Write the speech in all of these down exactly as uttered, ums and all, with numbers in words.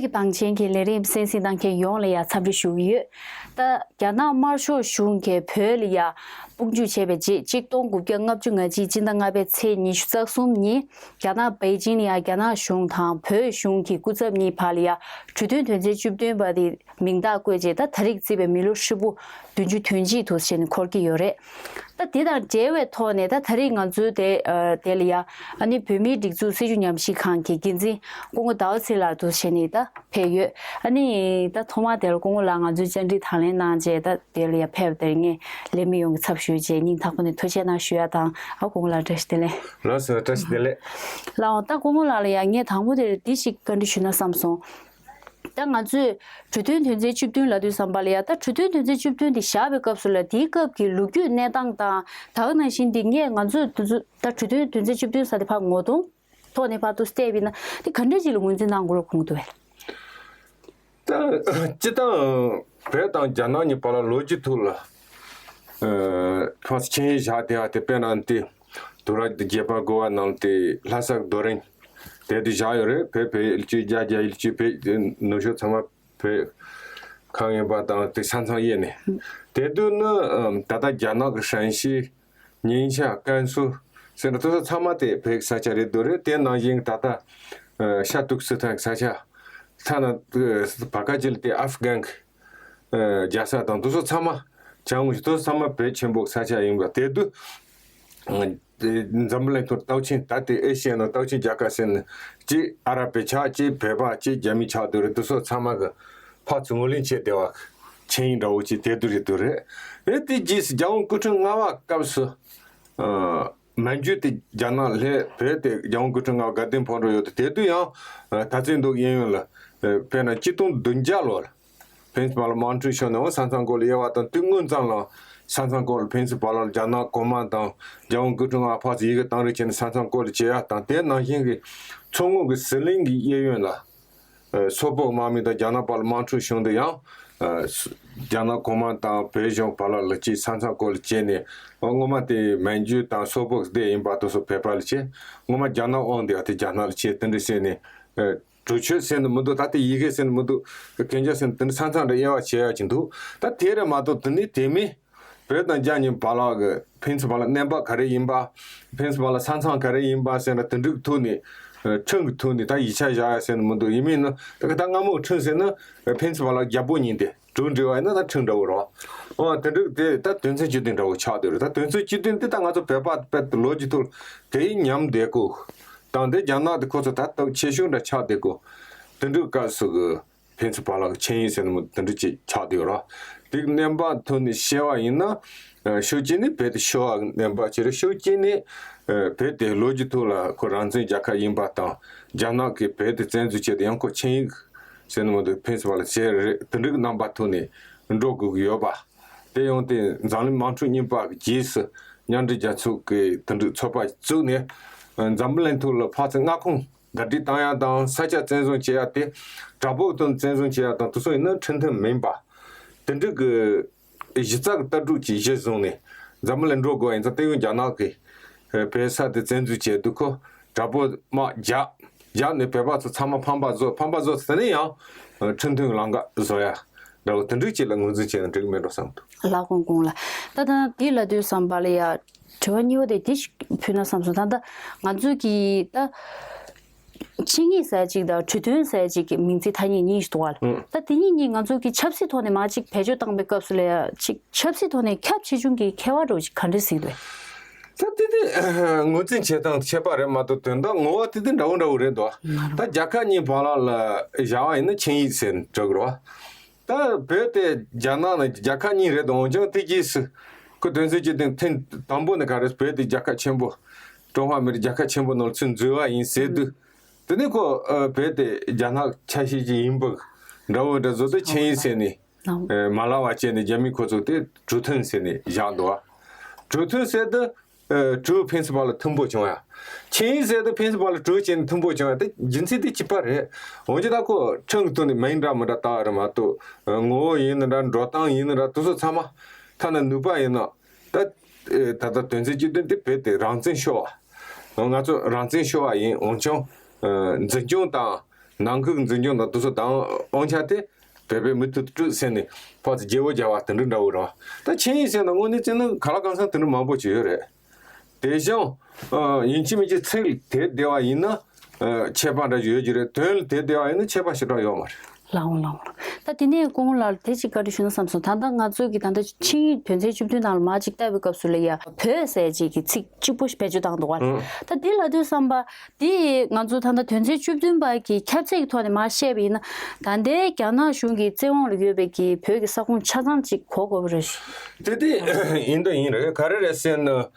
ཀྱི་བང་ཆེན་གྱི་ལས་རིམ་གསན་གཟིགས་གནང་མཁན་ཡོངས་ལ་ཡང་འཚམས་འདྲི་ཞུ་གི་ཡོད། ད་རྒྱ་ནག་དམར་ཤོག་གཞུང་གིས་བོད་ལ་ཡང་དཔུང་འཇུག་བྱས་པའི་རྗེས་གཅིག་སྟོང་དགུ་བརྒྱ་ལྔ་བཅུ་ང་གཅིག་སྤྱི་ཟླ་ལྔ་པའི་ཚེས་ཉི་ཤུ་རྩ་གསུམ་ཉིན་རྒྱ་ནག་པེ་ཅིང་ལ་ཡང་རྒྱ་ནག་གཞུང་དང་བོད་གཞུང་གི་སྐུ་ཚབ་གཉིས་བར་ལ་ཡང་གྲོས་མཐུན་དོན་ཚན་བཅུ་བདུན་པ་དེ་མིང་རྟགས་བཀོད་རྗེས་ད་ད་རེས་བརྩིས་པའི་མི་ལོ་ཧྲིལ་པོ་བདུན་ཅུ་དོན་གཅིག་དུ་བྱས་ནས་འཁོར་གྱི་ཡོད་རེད། ད་དེ་དང་འབྲེལ་བའི་ཐོག་ནས་ད་ད་རེས་ང་ཚོའི་དེ་ཨ་དེ་ལ་ཡ་ཨ་ནི་བོད་མིའི་སྒྲིག་འཛུགས་སྲིད་བྱུས་ཉམས་ཞིབ་ཁང་གི་འགན་འཛིན་སྐུ་ངོ་ཟླ་བ་ཚེ་ལགས་དུ་བྱས་ནས་ད་ཕེབས་ཡོད། ཨ་ནི་ད་ཐོག་མ་དེ་ལ་སྐུ་ངོ་ལགས་ང་ཚོའི་བཅར་འདྲི་དང་ལེན་གནང་རྗེས་ད་དེ་ལ་ཡ་ཕེབས་དེར་ངས་ལས་མི་ཡོངས་ཀྱི་ཚབ་ཞུས་རྗེས་སྙིང་ཐག་པ་ནས་ཐུགས་རྗེ་གནང་ཞུ་ཡ་དང་ཨ་སྐུ་ངོ་ལགས་བཀྲ་ཤིས་བདེ་ལེགས། ལགས་སོ་བཀྲ་ཤིས་བདེ་ལེགས། ལགས་འོང་ད་སྐུ་ངོ་ལགས་ལ་ཡ་ངས་དང་པོ་དེར་འདི་ཞིག་བཀའ་འདྲི་ཞུས་ན་བསམ་སོང་། ད་ང་ཚོས་གྲོས་མཐུན་དོན་ཚན་བཅུ་བདུན་ལབ་དུས་ཙམ་པ་ལ་ཡ་ད་གྲོས་མཐུན་དོན་ཚན་བཅུ་བདུན་འདི་བཞག་པའི་སྐབས་སུ་ལ་དེའི་སྐབས་ཀྱི་ལོ་རྒྱུས་གནས་སྟངས་དང་ད་ག་ནང་བཞིན་འདི་ངས་ང་ཚོས་དུས་ཚོད་ད་གྲོས་མཐུན་དོན་ཚན་བཅུ་བདུན་ཟེར་དེ་ཕར་ངོ་གདོང་ཐོག་ནས་ཕར་ཏུ་བལྟས་པ་ཡིན་ན་འདི་ག་འདྲ་ཅིག་ལ་ངོས་འཛིན་གནང་དགོས་རེད་དགོངས་འདུག་བས། ད་སྤྱི་བཏང་བོད་དང་རྒྱ་ནག་གཉིས་བར་ལ་ལོ་རྒྱུས་ཐོག་ལ་ཁོང་ཆིངས་ཡིག་བཞག་བསྡད་པ་དེ་དཔེར་ན་དེ་དུས་རབས་བརྒྱད་པ་འགོ་བ་ནང་དེ་ལྷ་ས་རྡོ་རིང་དེ་དུ་བཞག་ཡོད་རེད། བོད་བོད་ཡུལ་གཅིག་རྒྱ་རྒྱ་ཡུལ་གཅིག་བོད་ནུབ་ཕྱོགས་ཚང་མ་བོད་ཁག་ཡིན་པ་དང་དེ་ས་མཚམས་དབྱེ་ནས་དེ་དུས་ནི་ད་ལྟ་རྒྱ་ནག་གི་ཧྲན་ཞི་ཉིང་ཞ་ཀན་སུའུ་ཟེར་ན་དེ་ཚོ་ཚང་མ་དེ་བོད་ཀྱི་ས་ཆ་རེད་འདུག་རེད། དེ་ནང་བཞིན་ད་ལྟ་ཤར་ཏུར་ཀི་སི་ཐན་གྱི་ས་ཆ་ཐ་ན་བར་ཁ་ཅིག་ལ་དེ་ཨབ་གྷན་གྱི་རྒྱལ་ས་དང་དེ་ཚོ་ཚང་མ་བྱང་ངོས་དེ་ཚོ་ཚང་མ་བོད་ཆེན་པོ་གི་ས་ཆ་ཡིན་པ་དེ་དུས་འཛམ་བུ་གླིང་ཐོག་སྟོབས་ཆེན་ད་ལྟའི་ཨེ་ཤི་ཡ་ནང་སྟོབས་ཆེན་རྒྱལ་ཁབ་ཟེར་ནས་གཅིག་ཨ་ར་པའི་ཆགས་གཅིག་བོད་པ་གཅིག་རྒྱ་མི་ཆགས་འདུག་རེད། དེ་ཚོ་ཚང་མ་གི་ཕར་ཚུར་ངོས་ལེན་བྱས་བསྡད་པ་ཆིངས་ཡིག་འདྲ་བོ་ཅིག་དེ་དུས་རེད་འདུག་རེད། ཨེ་དེ་རྗེས་སུ་རྒྱལ་དབང་སྐུ་ཕྲེང་ལྔ་པ་སྐབས་སུ་མན་ཇུ་དེ་རྒྱ་ནག་སླེབས་བོད་དེ་རྒྱལ་དབང་སྐུ་ཕྲེང་ལྔ་པ་དགའ་ལྡན་ཕོ་བྲང་ཡོད་དེ་དེ་དུས་ཡང་ད་ཚེ་མདོ་གཡས་གཡོན་ལ་དཔེར་ན་གཅིག་སྟོང་བདུན་བརྒྱ་ལོར་ཕན་ཚུན་བར་ལ་དམག་འཁྲུག་བྱུང་ནས་འོང་ས་མཚམས་སྐོར་ལ་དབྱེ་བ་དང་དུས་སྔོན་ཙམ་ལ་ས་མཚམས་སྐོར་ལ་ཕན་ཚུན་བར་ལ་རྒྱ་ནག་གོང་མ་དང་རྒྱལ་དབང་སྐུ་ཕྲེང་ལྔ་པ་ཕར་ཚུར་ཡི་གེ་བཏང་རེས་བྱས་ནས་ས་མཚམས་སྐོར་ལ་བྱེད་ཡ་དང་དེ་ནང་བཞིན་གྱི་མཚོ་སྔོན་གྱི་ཟི་ལིང་གི་གཡས་གཡོན་ལ། སོག་པོ་དམག་མི་དང་རྒྱ་ནག་བར་ལ་དམག་འཁྲུག་བྱུང་དུས་ཡང་། རྒྱ་ནག་གོང་མ་དང་བོད་གཞུང་བར་ལ་ལ་ཅིག་ས་མཚམས་སྐོར་ལ་བྱས་ནས་སྔོན་མ་དེ་མན་ཇུ་དང་སོག་པོ་སྡེ་ཡིན་པ་དེ་ཚོ་བོད་པ་ལ་བྱས། སྔོན་མ་རྒྱ་ནག་དབང་དེ་ཡང་དེ་རྒྱ་ནག་ལ་བྱས་དེ་འདྲ་བྱས་ནས་གྲོས་ཆོད་ཟེར་ནི་མི་འདུག་ད་དེ་ཡི་གེ་ཟེར་ནི་མི་འདུག་གན་རྒྱ་ཟེར་ནི་དེ་འདྲ་ས་མཚམས་འདྲ་དབྱེ་བ་ཕྱེ་ཡ་ཅིག་འདུག་ད་དེ་རེད་མ་གཏོགས་དེ་ནི་དེ་མིན། བོད་དང་རྒྱ་གཉིས་བར་ལ་གི་ཕན་ཚུན་བར་ལ་གནས་བབ་ག་རེ་ཡིན་པ། ཕན་ཚུན་བར་ལ་ས་མཚམས་ག་རེ་ཡིན་པ་ཟེར་ན་དེ་འདྲའི་ཐོག་ནས་ཁྲིམས་ཀྱི་ཐོག་ནས་ད་ཡིག་ཆ་བཞག་ཡ་ཟེར་ན་མི་འདུག་ཡིན་མིན་ནི་ད་གི་ད་སྔ་མོ་ཁྲིམས་ཟེར་ན་ཕན་ཚུན་བར་ལ་རྒྱལ་པོ་གཉིས་ཏེ་གྲོས་འགྲིག་པ་ཡིན་ན་ད་ཁྲིམས་འདྲ་བོ་རེད་བ། འོ་དེ་འདྲའི་དེ་ད་དོན་ཚན་བཅུ་བདུན་འདྲ་བོ་ཆགས་བསྡད་རེད། ད་དོན་ཚན་བཅུ་བདུན་དེ་ད་ང་ཚོ་བོད་པ་དཔེ་ལོ་རྒྱུས་ཐོག་དེ་ཡིན་ཉམས་བསྡད་གོ། དང་དེ་རྒྱ་ནག་དེ་ཁོ་ཚོ་ད་སྟོབས་ཆེ་ཤོས་འདྲ་ཆགས་བསྡད་གོ། དེ་འདྲའི་སྐབས་སུ་གི་ཕན་ཚུན་བར་ལ་ཆིངས་ཡིག་ཟེར་ནི་མོ་དེ་འདྲ་ཅིག་ཆགས་བསྡད་ཡོད་ར། དེ་གི་གནས་བབ་ཐོག་ནས་བཤད་པ་ཡིན་ན། ཕྱོགས་གཅིག་ནས་བོད་དེ་ཤོར་བ་གི་གནས་བབ་ཅིག་རེད། ཕྱོགས་གཅིག་ནས་བོད་དེ་ལོ་རྒྱུས་ཐོག་ལ་ཁོ་རང་བཙན་རྒྱལ་ཁབ་ཡིན་པ་དང་རྒྱ་ནག་གིས་བོད་དེ་བཙན་འཛུལ་བྱས་ཏེ་ཡང་ཁོ་ཆིངས་ཡིག་ཟེར་ནི་མོ་དེ་ཕན་ཚུན་བར་ལ་བྱས་རེད། དེ་འདྲ་གི་རྣམ་པ་ཐོག་ནས་འགྲོ་དགོས་ཀྱི་ཡོད་པ། དེ་ཡང་དེ་འཛམ་གླིང་དམག་འཁྲུག་གཉིས་པ་གི་རྗེས་སུ་མཉམ་འབྲེལ་རྒྱལ་ཚོགས་ཀྱི་དེ་འདྲའི་ཚོགས་པ་བཙུགས་ནས་འཛམ་བུ་གླིང་ཐོག་ལ་ཕར་ཚུར་མངའ་ཁོངས་ཟླ་སྒྲིལ་བཏང་ཡ་དང་ས་ཆ་བཙན་བཟུང་བྱེད་ཡ་དེ་དྲག་པོའི་དོན་བཙན་བཟུང་བྱེད་ཡ་དང་དེ་ཚོ་ཡིན་ན་ཁྲིམས་མཐུན་མིན་པ། དེ་འདྲ་གི་གཞི་རྩ་གི་ལྟ་གྲུབ་ཅིག་གཞིར་བཟུང་ནས་འཛམ་བུ་གླིང་འགྲོ་དགོས་པ་ཡིན་ཙང་དེ་ཡང་རྒྱ་ནག་གིས་བོད་ས་དེ་བཙན་འཛུལ་བྱས་དུས་ཁོ་དྲག་པོ་དམག་རྒྱག་རྒྱག་ནས་བོད་པ་ཚོ་ཚང་མ་ཕམ་པ་བཟོ། ཕམ་པ་བཟོ་ཚར་ནས་ཡང་ཁྲིམས་མཐུན་གྱི་ལམ་ཁ་བཟོ་ཡ་འདྲ་བོ་དེ་འདྲ་ཅིག་ལ་ངོས་འཛིན་བྱས་ན་འགྲིག་གི་མེད་འགྲོ་བསམ་འདུག་ལགས་དགོངས་དགོངས་ལ། ད་ད་དེ་ལ་དུས་བསམ་པ་ལ་ཡ། དྲི་བ་གཉིས་པ་དེ་དེ་ཞིག་ཕུལ་ན་བསམ་སོང་། ད་ལྟ་ང་ཚོས་ཀྱི་ད་ཆིངས་ཡིག་ཟེར་ཅིག་དང་གྲོས་མཐུན་ཟེར་ཅིག་གི་མིང་ཚིག་ཐ་སྙད་གཉིས་ཤིག་འདུག་བ། ད་དེ་གཉིས་གཉིས་ང་ཚོས་ཀྱི་ཆབ་སྲིད་ཐོག་ནས་མར་ཅིག་བེད་སྤྱོད་བཏང་པའི་སྐབས་སུ་ལ་ཡ་ཅིག་ཆབ་སྲིད་ཐོག་ནས་ཁྱབ་ཆེ་ཆུང་གི་ཁྱད་པར་འདྲ་བོ་ཅིག་ག་འདྲ་ཟིག་འདུག་ད་དེ་དེ་ངོས་འཛིན་བྱེད་སྟངས་ཁྱད་པར་རེད་མ་གཏོགས་དོན་དག་ངོ་བོ་དེ་དེ་འདྲ་བོ་འདྲ་བོ་རེད་འདུག་ད་རྒྱལ་ཁབ་གཉིས་བར་ལ་བཞག་པ་ཡིན་ན་ཆིངས་ཡིག་ཟེར་འགྲོ་གི་རེད་བ། ད་བོད་དེ་རྒྱ་ནག་ནང་རྒྱལ་ཁབ་གཉིས་རེད་དོ། འོན་ཀྱང་དེ་རྗེས་སུ་ཁོ་དོན་ཚན་བཅུ་བདུན་ཐེངས་དང་པོ་ནས་ག་རེ་བོད་དེ་རྒྱལ་ཁབ་ཆེན་པོ་ཀྲུང་ཧྭ་མི་རིགས་རྒྱལ་ཁབ་ཆེན་པོ་ནང་ཚུད་འཛུལ་བ་ཡིན་ཟེར་དུས་དེ་ནས་ཁོ་བོད་དེ་རྒྱ་ནག་ཆ་ཤས་ཅིག་ཡིན་པ་འདྲ་བོ་འདྲ་བཟོ་དུས་ཆིངས་ཡིག་ཟེར་ནས་མ་ལབ་པ་བྱས་ནས་རྒྱ་མི་ཁོ་ཚོ་དེ་གྲོས་མཐུན་ཟེར་ནས་བཞག་འདུག་བ། གྲོས་མཐུན་ཟེར་དུས། གྲོས་ཕན་ཚུན་བར་ལ་མཐུན་པོ་བྱུང་ཡ། ཆིངས་ཡིག་ཟེར་དུས་ཕན་ཚུན་བར་ལ་གྲོས་བྱས་ནས་མཐུན་པོ་བྱུང་ཡ་དེ་རྒྱུ་མཚན་དེ་གཅིག་པ་རེད། འོན་ཀྱང་ད་ཁོ་ཁྲིམས་ཀྱི་ཐོག་ནས་མིང་འདྲ་མི་འདྲ་བཏགས་རེད་མ་གཏོགས་ངོ་བོ་ཡིན་ན་འདྲ་འགྲོ་སྟངས་ཡིན་ན་འདྲ་དེ་ཚོ་ཚང་མ་ཐ་ན་ནུས་པ་ཡིན་ན་ད་ད་ལྟ་དོན་ཚན་བཅུ་བདུན་དེ་བོད་དེ་རང་བཙན་ཤོར་བ། ང་ཚོ་རང་བཙན་ཤོར་བ་ཡིན། འོན་ཀྱང་འཛིན་སྐྱོང་དང་ ནང་ཁུལ་གྱི་འཛིན་སྐྱོང་དང་དེ་ཚོ་དང་དབང་ཆ་དེ་བོད་པས་མུ་མཐུད་དུ་སྤྲོད་ཟེར་ནས་ཕར་ཚུར་བརྗེ་བོ་རྒྱག་པ་དེ་འདྲ་འདྲ་བོ་རེད་བ། ད་ཆིངས་ཡིག་ཟེར་ན་དངོས་གནས་བྱས་ན་ག་ལ་གང་འཚམ་དེ་འདྲ་མང་པོ་ཅིག་ཡོད་རེད། དེ་བཞིན་ཡིན་གཅིག་མིན་གཅིག་ཚིག་དེ་བདེ་བ་ཡིན་ན་ཁྱད་པར་འདྲ་ཅིག་ཡོད་ཀྱི་རེད། དོན་དེ་བདེ་བ་ཡིན་ན་ཁྱད་པར་ཞེ་དྲག་ཡོད་མ་རེད། ལགས་འོང་ལགས་འོང་། ད་དེ་ནས་སྐུ་ངོ་ལགས་དེ་ཅིག་བཀའ་འདྲི་ཞུ་ན་བསམ་སོང་། ད་ལྟ་ང་ཚོ་གི་ད་ལྟ་ཆིངས་ཡིག་དོན་ཚན་བཅུ་བདུན་ནང་ལ་མར་ཅིག་ལྟ་བའི་སྐབས་སུ་ལ་ཡ་བོད་ཟེར་ཅིག་གི་ཚིག་གཅིག་པོ་བེད་སྤྱོད་བཏང་འདུག་བ། ད་དེ་ལབ་དུས་ཙམ་པ་དེ་ང་ཚོ་ད་ལྟ་དོན་ཚན་བཅུ་བདུན་པ་གི་ཁྱབ་ཚད་ཀྱི་ཐོག་ནས་མར་བཤད་པ་ཡིན་ན། ད་ལྟའི་རྒྱ་ནག་གཞུང་གི་བཙན་དབང་ལ་ཡོད་པའི་གི་བོད་ཀྱི་ས་ཁོངས་ཆ་ཚང་ཅིག་གོ་དགོས་པ་རེད། དེ་དེ་ཡིན་དང་ཡིན་རེད། ག་རེ་རེད་ཟེར་ན།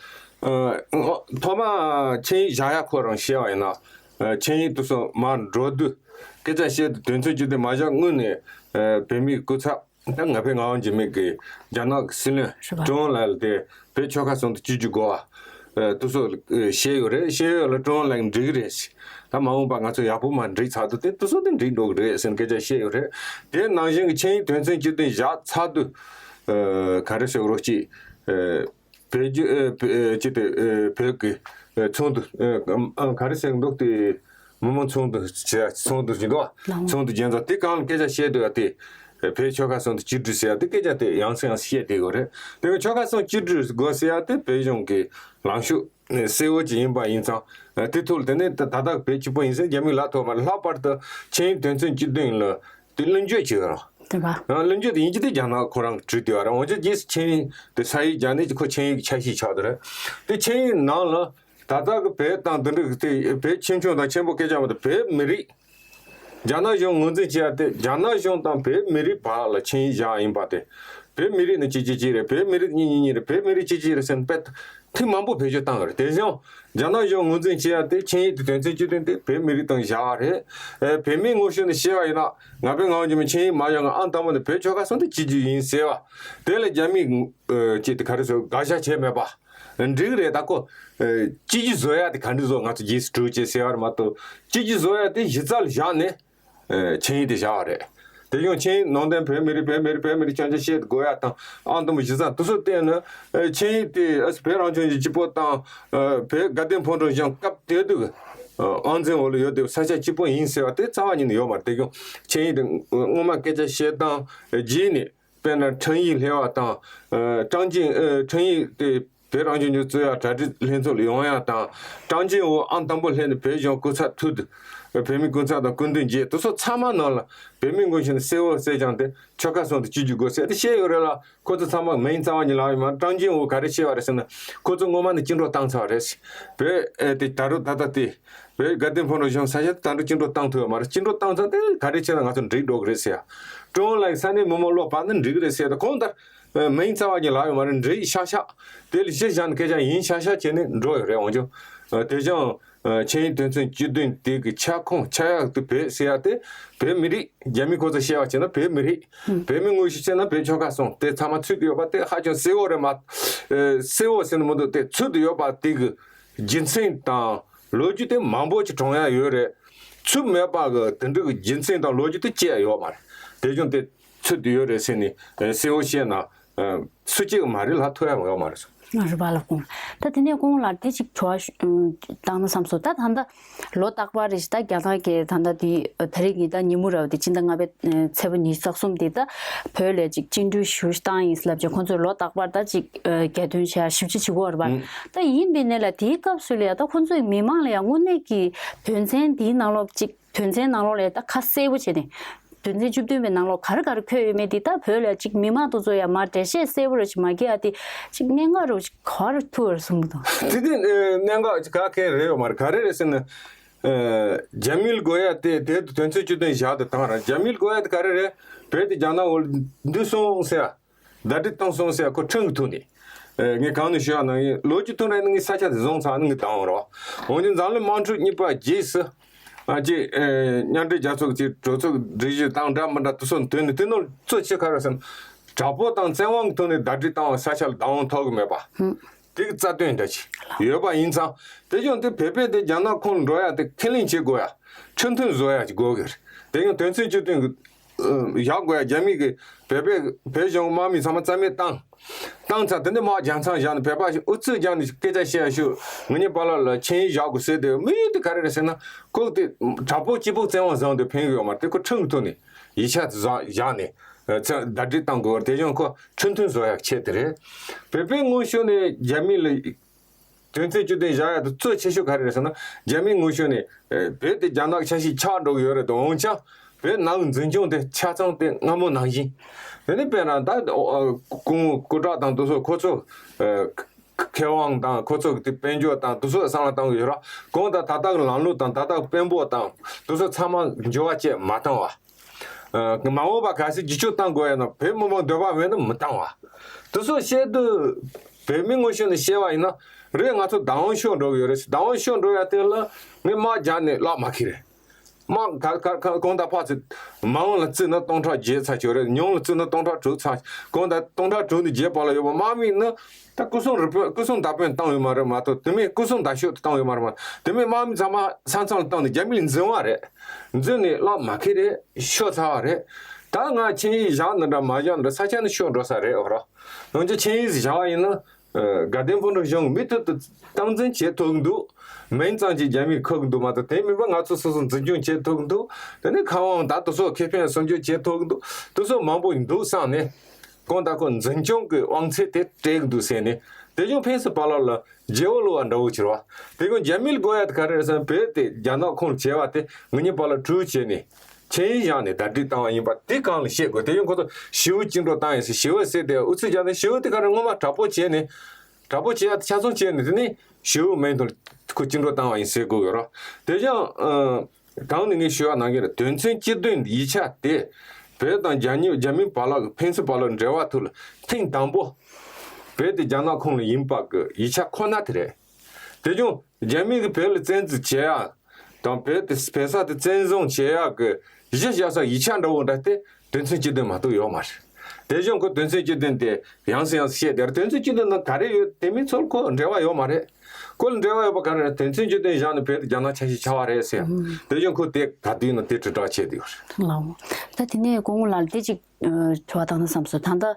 ཐོག་མ་ཆིངས་ཡིག་བཞག་ཡ་ཁོ་རང་བཤད་པ་ཡིན་ན། ཆིངས་ཡིག་དེ་ཚོ་མར་འགྲོ་དུས་སྐད་ཆ་བཤད་དུས་དོན་ཚན་བཅུ་བདུན་མ་བཞག་སྔོན་ནས་བོད་མིའི་སྐུ་ཚབ་ད་ང་ཕོད་ངག་དབང་འཇིགས་མེད་ཀྱིས་རྒྱ་ནག་གི་སྲིད་བློན་ཀྲུང་ལགས་ལ་དེ་བོད་ཆོལ་ཁ་གསུམ་དུ་གཅིག་གྱུར་དགོས་པ་དེ་ཚོ་བཤད་ཡོད་རེད། བཤད་ཡོད་ལ་ཀྲུང་ལགས་འགྲིག་གི་རེད་ཟེར། ད་མ་འོངས་པ་ང་ཚོ་ཡག་པོ་མར་འགྲིག་ཚར་དུས་དེ་དེ་ཚོ་དེ་འགྲིག་འགྲོ་གི་རེད་ཟེར་ནས་སྐད་ཆ་བཤད་ཡོད་རེད། དེ་ནང་བཞིན་གྱི་ཆིངས་ཡིག་དོན་ཚན་བཅུ་བདུན་བཞག་ཚར་དུས་ག་རེ་ཟེར་དགོས་རེད། ཅིག་བོད་བརྒྱུད་ཨེ་བོད་ཨེ་ཅི་སྟེ་ཨེ་བོད་ཀྱི་ཨེ་ཚོགས་འདུ་ཨེ་ཨམ་ག་རེ་ཟེར་འདུག་སྟེ། མི་མང་ཚོགས་འདུ་བྱས་ཚོགས་འདུ་ཅིག་འདུག་བ། ལགས། ཚོགས་འདུ་རྒྱལ་ཚོགས་དེ་གང་ལ་སྐད་ཆ་བཤད་འདུག་ཡ་དེ། ཨེ་བོད་ཆོལ་ཁ་གསུམ་དུ་གཅིག་སྒྲིལ་ཟེར་ཡ་དེ་སྐད་ཆ་དེ་ཡང་སེ་ཡང་སེ་བཤད་བསྡད་ཡོད་རེད། དེ་ག་ཆོལ་ཁ་གསུམ་གཅིག་སྒྲིལ་དགོས་ཟེར་ཡ་དེ་བོད་གཞུང་གི་ལངས་ཕྱོགས་ཨེ་གསལ་བོ་ཅིག་ཡིན་པ་ཡིན་ཙང་། ཨེ་དེ་ཐོག་ལ་དེ་ནས་ད་ད་ལྟ་བོད་གཅིག་པོ་ཡིན་ཟེར་རྒྱ་མིས་ལབ་ཐུབ་མ་རེད། ལྷག་པར་དུ་ཆིངས་ཡིག་དོན་ཚན་བཅུ་བདུན་ལ་དེ་གླེང་བརྗོད་བྱེད་ཡོད་རེད། དེ་བ། ཡང་གླེང་བརྗོད་དེ་ཡིན་གཅིག་དེ་རྒྱ་ནག་ཁོ་རང་བྲིས་བསྡད་པ་རེད། འོན་ཀྱང་རྗེས་སུ་ཆིངས་ཡིག་དེ་ས་ཡིག་སྦྱར་ནས་ཁོ་ཆིངས་ཡིག་གི་ཆ་ཤས་ཆགས་བསྡད་རེད། དེ་ཆིངས་ཡིག་ནང་ལ་ད་ལྟ་གི་བོད་དང་འདི་འདྲ་གི་དེ་བོད་ཆེ་ཆུང་དང་ཆེན་པོ་སྐད་ཆ་མ་གཏོགས་བོད་མི་རིགས་རྒྱ་ནག་གཞུང་ངོས་འཛིན་བྱེད་ཡ་དེ་རྒྱ་ནག་གཞུང་དང་བོད་མི་རིགས་བར་ལ་ཆིངས་ཡིག་བཞག་ཡིན་པ་དེ། བོད་མི་རིགས་ནི་གཅིག་གཅིག་གཅིག་རེད། བོད་མི་རིགས་གཉིས་གཉིས་གཉིས་རེད། བོད་མི་རིགས་གཅིག་གཅིག་རེད་ཟེར་ནས་དཔེ་ཐིག་མང་པོ་བེད་སྤྱོད་བཏང་ཡོད་རེད། དེ་བཞིན་རྒྱ་ནག་གཞུང་ངོས་འཛིན་བྱེད་ཡ་དེ་ཆིངས་ཡིག་དེ་དོན་ཚན་བཅུ་བདུན་དེ་བོད་མི་རིགས་དང་བཞག་པ་རེད། ཨེ་བོད་མིའི་ངོ་ཤེས་ནས་བཤད་པ་ཡིན་ན་ང་ཕོད་ངག་དབང་འཇིགས་མེད་ཆིངས་ཡིག་མ་བཞག་ང་ཨང་དང་པོ་ནས་བོད་ཆོལ་ཁ་གསུམ་དེ་གཅིག་གྱུར་ཡིན་ཟེར་བ་དེ་ལ་རྒྱ་མིས་ཨེ་ཅིག་དེ་ག་རེ་ཟེར་དགག་བཞག་བྱས་མེད་པ། འགྲིག་རེད། ད་ཁོ་ཨེ་གཅིག་གྱུར་བཟོ་ཡ་དེ་ག་འདྲ་བཟོ་ང་ཚོ་རྗེས་སུ་འགྲོ་ཅེས་ཟེར་བ་རེད་མ་གཏོགས་གཅིག་གྱུར་བཟོ་ཡ་དེ་གཞི་རྩ་ལ་བཞག་ནས། ཨེ་ཆིངས་ཡིག་དེ་བཞག་པ་རེད། དེ་ཡང་ཆིངས་ཡིག་ནང་དོན་བོད་མི་རིགས་བོད་མི་རིགས་བོད་མི་རིགས་སྐྱོང་བྱེད་བྱེད་དགོས་ཡ་དང་ཨང་དང་པོ་གཞི་རྩ་དེ་ཚོ་བསྟན་ནས་ཨེ་ཆིངས་ཡིག་དེ་ཨ་བོད་རང་སྐྱོང་ལྗོངས་གཅིག་པོ་དང་ཨེ་བོད་དགའ་ལྡན་ཕོ་བྲང་གཞུང་སྐབས་དེ་དུས་ཨེ་དབང་འཛིན་འོག་ལ་ཡོད་དེ་ས་ཆ་གཅིག་པོ་ཡིན་ཟེར་བ་དེ་རྩ་བ་ཉིད་ནས་ཡོད་མ་རེད། དེ་ཡང་ཆིངས་ཡིག་དེ་སྔོན་མ་སྐད་ཆ་བཤད་སྟངས་རྗེས་ནས། དཔེར་ན་ཁྲིམས་ཡིག་སླེབས་པ་དང་། ཨ་ཀྲང་ཅིན་ཨ་ཁྲིམས་ཡིག་དེ་བོད་རང་སྐྱོང་ལྗོངས་གཙོས་པའི་གྲ་སྒྲིག་ལྷན་ཚོགས་ལ་ཡོང་ཡ་དང་། ཀྲང་ཅིན་ཝུ་ཨང་དང་པོ་སླེབས་ནས་བོད་གཞུང་སྐུ་ཚབ་ཐུག་དུས་བོད་མིའི་སྐུ་ཚབ་དང་སྐུ་མདུན་མཇལ་དེ་ཚོ་ཚང་མ་ནང་ལ་བོད་མིའི་ངོ་ཤེས་ནས་གསལ་བོ་གསལ་རྐྱང་དེ་ཆོལ་ཁ་གསུམ་དུ་གཅིག་གྱུར་དགོས་ཟེར་དེ་བཤད་ཡོད་རེད་ལ། ཁོ་ཚོ་ཚང་མ་མིང་རྩ་བ་ཉིད་ལབ་ཡོད་མ་རེད། ཀྲང་ཅིན་ཝུ་ག་རེ་བཤད་པ་རེད་ཟེར་ན་ཁོ་ཚོ་སྔོན་མ་ནས་བཅིངས་འགྲོལ་བཏང་ཚར་བ་རེད། བོད་ཨེ་དེ་ད་རུང་ད་ལྟ་དེ། བོད་དགའ་ལྡན་ཕོ་བྲང་གཞུང་ས་ཆ་དེ་ད་དུང་བཅིངས་འགྲོལ་བཏང་ཐུབ་ཡོད་མ་རེད། བཅིངས་འགྲོལ་བཏང་ཚར་དེ་ག་རེ་བྱས་ན་ང་ཚོ་འགྲིག་འགྲོ་གི་རེད་ཟེར་ཡ། ཀྲུང་ལགས་ས་གནས་མི་མང་བློ་བབས་ན་འགྲིག་གི་རེད་ཟེར་ཡ་དེ་གང་ལྟར་མིང་རྩ་བ་ཉིད་ལབ་ཡོད་མ་རེད། འགྲིག་ཤག་ཤག་དེ་ལ་གཞི་བཞག་ནས་སྐད་ཆ་ཡིན་ཤག་ཤག་བྱས་ནས་འགྲོ་ཡོད་རེད། འོན་ཀྱང་དེ་བཞིན་ཆིངས་ཡིག་དོན་ཚན་བཅུ་བདུན་དེ་གི་ཁྱབ་ཁོངས་ཆགས་ཡག་ཏུ་བོད་ཟེར་ཡ་དེ་བོད་མི་རིགས་རྒྱ་མི་ཁོ་ཚོ་བཤད་པ་བྱས་ན་བོད་མི་རིགས་བོད་མི་ངོ་ཤེས་བྱས་ན་བོད་ཆོལ་ཁ་གསུམ་དེ་ཚང་མ་ཚུད་དུ་ཡོད་པ་དེ་ཧ་ཅང་གསལ་བོ་རེད་མ། གསལ་བོ་ཟེར་ན་མི་འདུག་དེ་ཚུད་དུ་ཡོད་པ་དེ་གི་རྒྱུ་མཚན་དང་ལོ་རྒྱུས་དེ་མང་པོ་ཅིག་དྲངས་ཡ་ཡོད་རེད། ཚུལ་མེད་པ་གི་དེ་འདྲ་གི་རྒྱུ་མཚན་དང་ལོ་རྒྱུས་དེ་བཅད་ཡ་ཡོད་མ་རེད། དེ་བཞིན་དེ་ཚུད་དུ་ཡོད་རེད་ཟེར་ནས་གསལ་བོ་བཤད་ན་སུ་གཅིག་མ་རེད་ལ་ཐོས་ཡ་ཡོད་མ་རེད། ང་རུ་བ་ལ་དགོངས། ད་དེ་ནས་དགོངས་ལ་དེ་གཅིག་དྲི་བ་བཏང་ན་བསམ་སོང་། ད་ད་ལྟ་ལོ་རྟག་པར་རེ་ཞིག་ད་རྒྱ་ནག་གི་ད་ལྟ་དེ་ད་རེས་ཀྱི་ད་ཉིན་མོ་ར་བ་དེ་སྤྱི་ཟླ་ལྔ་པའི་ཚེས་པ་ཉི་ཤུ་རྩ་གསུམ་དེ་ད་བོད་ལ་ཅིག་བཅིངས་འགྲོལ་ཞུ་བཏང་ཡིན་ལབ་ཅིག་ཁོང་ཚོས་ལོ་རྟག་པར་ད་ཅིག་རྒྱ་སྟོན་བྱས་ཞིབ་ཅིག་བྱེད་ཀྱི་ཡོད་རེད་པ། ད་ཡིན་པའི་ནས་ལ་དེའི་སྐབས་སུ་ལ་ཡ་ད་ཁོང་ཚོས་མི་མང་ལ་ཡ་དངོས་གནས་ཀྱི་དོན་ཚན་དེའི་ནང་ལོགས་ཅིག་དོན་ཚན་ནང་ལོགས་ལ་ཡ་ད་ཁ་གསལ་པོ་བྱས་ནས་དོན་ཚན་བཅུ་བདུན་པའི་ནང་ལོགས་ག་རེ་ག་རེ་འཁོད་ཡོད་མེད་དེ་ད་བོད་ལ་ཅིག་མི་མང་དེ་ཚོ་ཡ་མར་འགྲེལ་བཤད་གསལ་པོ་རེ་ཞིག་མ་བརྒྱབ་ཡ་དེ་ཅིག་གནད་འགག་རེ་ཞིག་ག་རེ་ཐུག་རེ་གསུངས་གི་འདུག་དེ་དེ་གནད་འགག་ཅིག་ག་གེ་རེ་ཡོད་མ་རེད། ག་རེ་རེད་ཟེར་ན། རྒྱ་མིར་དགོས་ཡ་དེ་དེ་དོན་ཚན་བཅུ་བདུན་བཞག་དེ་དང་ར་རྒྱ་མིར་དགོས་ཡ་དེ་ག་རེ་རེད། བོད་དེ་རྒྱ་ནག་འོག་འདུས་སོང་ཟེར་ཡ། ཟླ་སྒྲིལ་བཏང་སོང་ཟེར་ཡ་ཁོ་ཁྲིམས་ཀྱི་ཐོག་ནས། ངས་གང་ནས་ཞུ་ཡ་ན་ལོ་རྒྱུས་ཐོག་ནས་ངས་ས་ཆ་དེ་བཟུང་ཚར་ནས་ངས་བཏང་བ་རེད། འོན་ཀྱང་འཛམ་གླིང་དམག་འཁྲུག་གཉིས་པ་རྗེས་སུ། ཨ་ཅེ། མཉམ་འབྲེལ་རྒྱལ་ཚོགས་ཀྱི་གྲོས་ཚོགས་སྒྲིག་གཞི་དང་འདྲ་མི་འདྲ་དེ་ཚོ་འདོན་ནས་དེ་ནང་གཙོ་ཆེ་ག་རེ་ཟེར་ན། དྲག་པོ་དང་བཙན་དབང་གི་ཐོག་ནས་ཟླ་སྒྲིལ་བཏང་བ་ས་ཆ་ལ་བདག་དབང་ཐོབ་གི་མེད་པ། དེ་གི་རྩ་དོན་འདྲ་ཅིག་ཡོད་པ་ཡིན་ཙང་། དེ་བཞིན་དེ་བོད་པས་དེ་རྒྱ་ནག་ཁོངས་འགྲོ་ཡ་དེ་ཁས་ལེན་བྱེད་དགོས་ཡ། ཁྲིམས་མཐུན་བཟོ་ཡ་ཅིག་དགོས་གི་རེད། དེ་ཡང་དོན་ཚན་བཅུ་བདུན་གི་ བཞག་དགོས་ཡ། རྒྱ་མི་གི་བོད་པའི་བོད་གཞུང་དམག་མི་ཚང་མ་རྩ་མེད་བཏང་། བཏང་ཚར། དེ་ནས་དམག་རྒྱག་མཚམས་བཞག་ནས་བོད་པ་ཞིག་ཨུ་ཚུགས་རྒྱག་ནས་སྐད་ཆ་བཤད་ཤོག་ངེད་གཉིས་བར་ལ་ཆིངས་ཡིག་བཞག་དགོས་ཟེར་དེ་དམིགས་ཡུལ་དེ་ག་རེ་རེད་ཟེར་ན། ཁོ་དེ་དྲག་པོ་སྐྱིད་པོ་བཙན་དབང་བཟུང་དེ་ཕན་གི་ཡོད་མ་རེད། དེ་ཁོ་ཁྲིམས་ཀྱི་ཐོག་ནས་ཡིག་ཆ་བཞག་བཞག་ནས་ཚེ་ཟླ་སྒྲིལ་བཏང་དགོས་པ་རེད། དེ་བཞིན་ཁོ་ཁྲིམས་མཐུན་བཟོ་ཡག་ཆེད་དེ་རེད། བོད་པའི་ངོས་ཕྱོགས་ནས་རྒྱ་མི་ལ་དོན་ཚན་བཅུ་བདུན་བཞག་ཡག་དེ་གཙོ་ཆེ་ཤོས་ག་རེ་རེད་ཟེར་ན། རྒྱ་མིའི་ངོས་ཕྱོགས་ནས་ཨེ་བོད་དེ་རྒྱ་ནག་ཆ་ཤས་ཆགས་འགྲོ་གི་ཡོད་རེད་དོ། འོན་ཀྱང་བོད་ནང་གི་འཛིན་སྐྱོང་དེ་ཆ་ཚང་དེ་སྔ་མོ་ནང་བཞིན། དེ་ནི་དཔེར་ན་ད་ཨོ་ཨ་སྐུ་ངོ་སྐུ་དྲག་དང་དེ་ཚོ་ཁོ་ཚོ་ཨེ་མཁས་དབང་དང་ཁོ་ཚོ་གི་དེ་དཔལ་འབྱོར་དང་དེ་ཚོ་བསམ་བློ་བཏང་གི་ཡོད་ར། གང་ལྟར་ད་ལྟ་གི་ལམ་ལུགས་དང་ད་ལྟ་གི་དཔོན་པོ་དང་དེ་ཚོ་ཚང་མ་འགྱུར་བ་བཅས་མ་བཏང་བ། ཨ་མ་འོངས་པ་གལ་སྲིད་བསྒྱུར་བཅོས་བཏང་དགོས་ཡོད་ན་བོད་མི་མང་འདོད་པ་མེད་ན་མི་བཏང་བ། དེ་ཚོ་བཤད་དུས་བོད་མི་ངོས་ཕྱོགས་ནས་བཤད་པ་ཡིན་ན། རེད། ང་ཚོ་བདག་དབང་ཤོར་འགྲོ་གི་ཡོད་རེད། བདག་དབང་ཤོར་འགྲོ་ཡ་དེ་ལ་ངས་དམག་རྒྱག་ནས་གླགས་མ་ཁེལ་རེད། དམག་ག་ག་ག་གང་ལྟར་ཕར་ཚུར་མ་འོངས་ལ་བརྩིས་ན་སྟོང་ཕྲག་བརྒྱད་ཚར་ཆོག་རེད། ཉུང་ལ་བརྩིས་ན་སྟོང་ཕྲག་དྲུག་ཚར། གང་ལྟར་སྟོང་ཕྲག་དྲུག་ནས་བརྒྱད་བར་ལ་ཡོད་པ་དམག་མི་ནི་ད་སྐུ་སྲུང་རུ་དཔོན་སྐུ་སྲུང་བདག་དཔོན་བཏང་ཡོད་མ་རེད་མ་གཏོགས། དེ་མིན་སྐུ་སྲུང་བདག་ཤོག་ཏུ་བཏང་ཡོད་མ་རེད་མ། དེ་མིན་དམག་མི་ཚང་མ་ས་མཚམས་ལ་བཏང་ནས་རྒྱ་མི་ལ་འཛིང་བ་རེད། འཛིན་ནས་གླགས་མ་ཁེལ་རེད། ཤོར་ཚར་བ་རེད། ད་ང་ཆིངས་ཡིག་བཞག་ན་འདྲ་མ་བཞག་ན་འདྲ་ས་ཆ་ནས་ཤོར་འགྲོ་ས་རེད། འོ་རོ། འོན་ཀྱང་ཆིངས་ཡིག་བཞག་པ་ཡིན་ན། ཨ་དགའ་ལྡན་ཕོ་བྲང་གཞུང་མུ་མཐུད་དུ་སྟངས་འཛིན་བྱེད་ཐུབ་ཀྱི་འདུག་མིང་ཙམ་གྱིས་རྒྱ་མིས་ཁུར་གྱི་འདུག་མ་གཏོགས། དེ་མིན་པ་ང་ཚོ་སོ་སོ་འཛིན་སྐྱོང་བྱེད་ཐུབ་ཀྱི་འདུག་དེ་ནས་མཁས་དབང་དག་ཏུ་སོགས་ཁེ་ཕན་སྲུང་སྐྱོབ་བྱེད་ཐུབ་ཀྱི་འདུག་དེ་ཚོ་མང་པོ་འདུག་བསམ་ནས། གང་ལྟར་ཁོ་འཛིན་སྐྱོང་གི་དབང་ཚད་དེ་སྤྲད་ཀྱི་འདུག་ཟེར་ནས། དེ་བཞིན་ཕེན་སི་པ་ལགས་ལ་རྗེ་བོ་ལོ་བ་འདྲ་བོ་ཕྱིར་བ། དེ་ཀུན་རྒྱ་མིར་དགོས་ཡ་དེ་ག་རེ་རེད་ཟེར་ན། བོད་དེ་རྒྱ་ནག་ཁོངས་ལ་བྱས་པ་དེ་ང་གཉིས་བར་ལ་གྲོས་བྱས་ནས་ཆིངས་ཡིག་བཞག་ནས་ཟླ་སྒྲིལ་བཏང་བ་ཡིན་པ་དེ་གང་ལ་བཤད་དགོས། དེ་ཡང་ཁོ་ཚོ་ཞི་བོ་བཅིངས་འགྲོལ་བཏང་ཡིན་ཟེར། ཞི་བོ་ཟེར་དེ་ཨུ་ཚུགས་བརྒྱབ་ནས། ཞི་བོ་དེ་ག་རེ་སྔོན་མ་དྲག་པོ་བྱས་ནས། དྲག་པོ་བྱས་ཡ་དེ་ཆ་ཚང་བྱས་ནས། དེ་ནས་ཞི་བོ་མིང་ཐོག་ཁོ་བཅིངས་འགྲོལ་བཏང་བ་ཡིན་ཟེར་དགོས་ཡོད་ར། དེ་ཡང་ཨ་གང་ནས་ངས་ཞུ་བ་གནང་གི་རེད། དོན་ཚན་བཅུ་བདུན་ཡིག་ཆ་དེ་བོད་དང་རྒྱ་མི་རྒྱ་མིའི་བར་ལ་གི་ཕེན་སི་བར་ལ་འབྲེལ་བ་ཐོག་ལ་ཐེངས་དང་པོ་བོད་དེ་རྒྱ་ནག་ཁོངས་ལ་ཡིན་པ་གི་ཡིག་ཆ་ཁོ་ན་དེ་རེད། དེ་བྱུང་རྒྱ་མི་གིས་བོད་ལ་བཙན་འཛུལ་བྱེད་ཡ་དང་། བོད་དེ་བོད་ས་དེ་བཙན་བཟུང་བྱེད་ཡ་གི་གཞི་བཞག་ས་ཡིག་ཆ་འདྲ་བོ་འདྲ་དེ་དོན་ཚན་བཅུ་བདུན་མ་གཏོགས་ཡོད་མ་རེད། དེ་བྱུང་ཁོ་དོན་ཚན་བཅུ་བདུན་དེ་ཡང་སེ་ཡང་སེ་བཤད་དེར། དོན་ཚན་བཅུ་བདུན་ནང་ག་རེ་ཡོད། དེ་མིན་ཚོར་ཁོ་འབྲེལ་བ་ཡོད་མ་རེད། ཁོ་ལ་འབྲེལ་བ་ཡོད་པ་ག་རེ་རེད། དོན་ཚན་བཅུ་བདུན་བཞག་ནས་བོད་དེ་རྒྱ་ནག་ཆ་ཤས་ཆགས་པ་རེད་ཟེར། ཨུམ། དེ་བཞིན་ཁོ་དེ་ག་དུས་ན་དེ་དྲིལ་བསྒྲགས་བྱས་དེ་ཡོད་རེད། ལགས་འོང་། ད་དེ་ནས་སྐུ་ངོ་ལགས་ལ་དེ་གཅིག་ཨ་དྲི་བ་བཏང་ན་བསམ་སོང་། ད་ལྟ་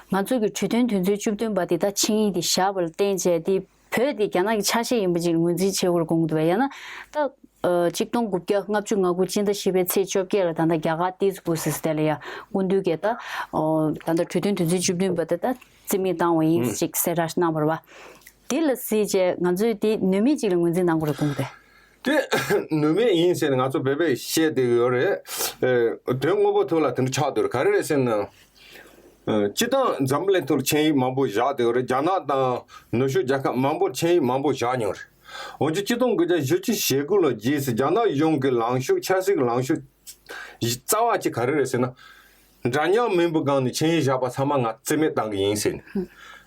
ང་ཚོ་གི་གྲོས་མཐུན་དོན་ཚན་བཅུ་བདུན་པ་དེ་ད་ཆིངས་ཡིག་དེ་བཞག་པ་ལ་བརྟེན་བྱས་དེ་བོད་དེ་རྒྱ་ནག་གི་ཆ་ཤས་ཡིན་པ་ཅིག་ངོས་འཛིན་བྱེད་དགོས་རེད་དགོངས་འདུག་པས། ཡང་ན་ད་ཨ་གཅིག་སྟོང་དགུ་བརྒྱ་ལྔ་བཅུ་ང་དགུ་སྤྱི་ཟླ་བཞི་པའི་ཚེས་བཅོ་བརྒྱད་ལ་ད་ལྟ་རྒྱ་གར་ཏི་སི་ཀུ་སི་དེ་ལ་ཡ་སྐུ་མདུན་གྱིས་ད་ཨོ་ད་ལྟ་གྲོས་མཐུན་དོན་ཚན་བཅུ་བདུན་པ་དེ་ད་རྩིས་མེད་བཏང་བ་ཡིན་ཅིག་གསལ་བསྒྲགས་གནང་བ་རེད་པ། དེ་ལ་གཟིགས་བྱས་ང་ཚོས་དེ་ནུས་མེད་ཅིག་ལ་ངོས་འཛིན་གནང་དགོས་རེད་དགོངས་པས། དེ་ནུས་མེད་ཡིན་ཟེར་ནས་ང་ཚོ་བོད་པས་བཤད་བསྡད་ཡོད་རེད། ཨེ་དོན་དངོས་པོ་ཐོག་ལ་དེ་འདྲ་ཆགས་བསྡད་ཡོད་རེད། ག་རེ་རེད་ཟེར་ན། ཨ་སྤྱིར་བཏང་འཛམ་བུ་གླིང་ཐོག་ལ་ཆིངས་ཡིག་མང་པོ་བཞག་བསྡད་ཡོད་རེད། རྒྱ་ནག་དང་ནུབ་ཕྱོགས་རྒྱལ་ཁབ་མང་པོར་ཆིངས་ཡིག་མང་པོ་བཞག་མྱོང་རེད། འོན་ཀྱང་ཆིག་སྟོང་དགུ་བརྒྱ་བཞི་བཅུ་ཞེ་དགུ་ལོ་རྗེས་སུ་རྒྱ་ནག་གཞུང་གི་ལངས་ཕྱོགས། ཆབ་སྲིད་ཀྱི་ལངས་ཕྱོགས་རྩ་བ་གཅིག་ག་རེ་རེད་ཟེར་ན། འདྲ་མཉམ་མིན་པའི་སྒང་ནས་ཆིངས་ཡིག་བཞག་པ་ཚང་མ་ང་རྩིས་མེད་བཏང་གི་ཡིན་ཟེར་ནས།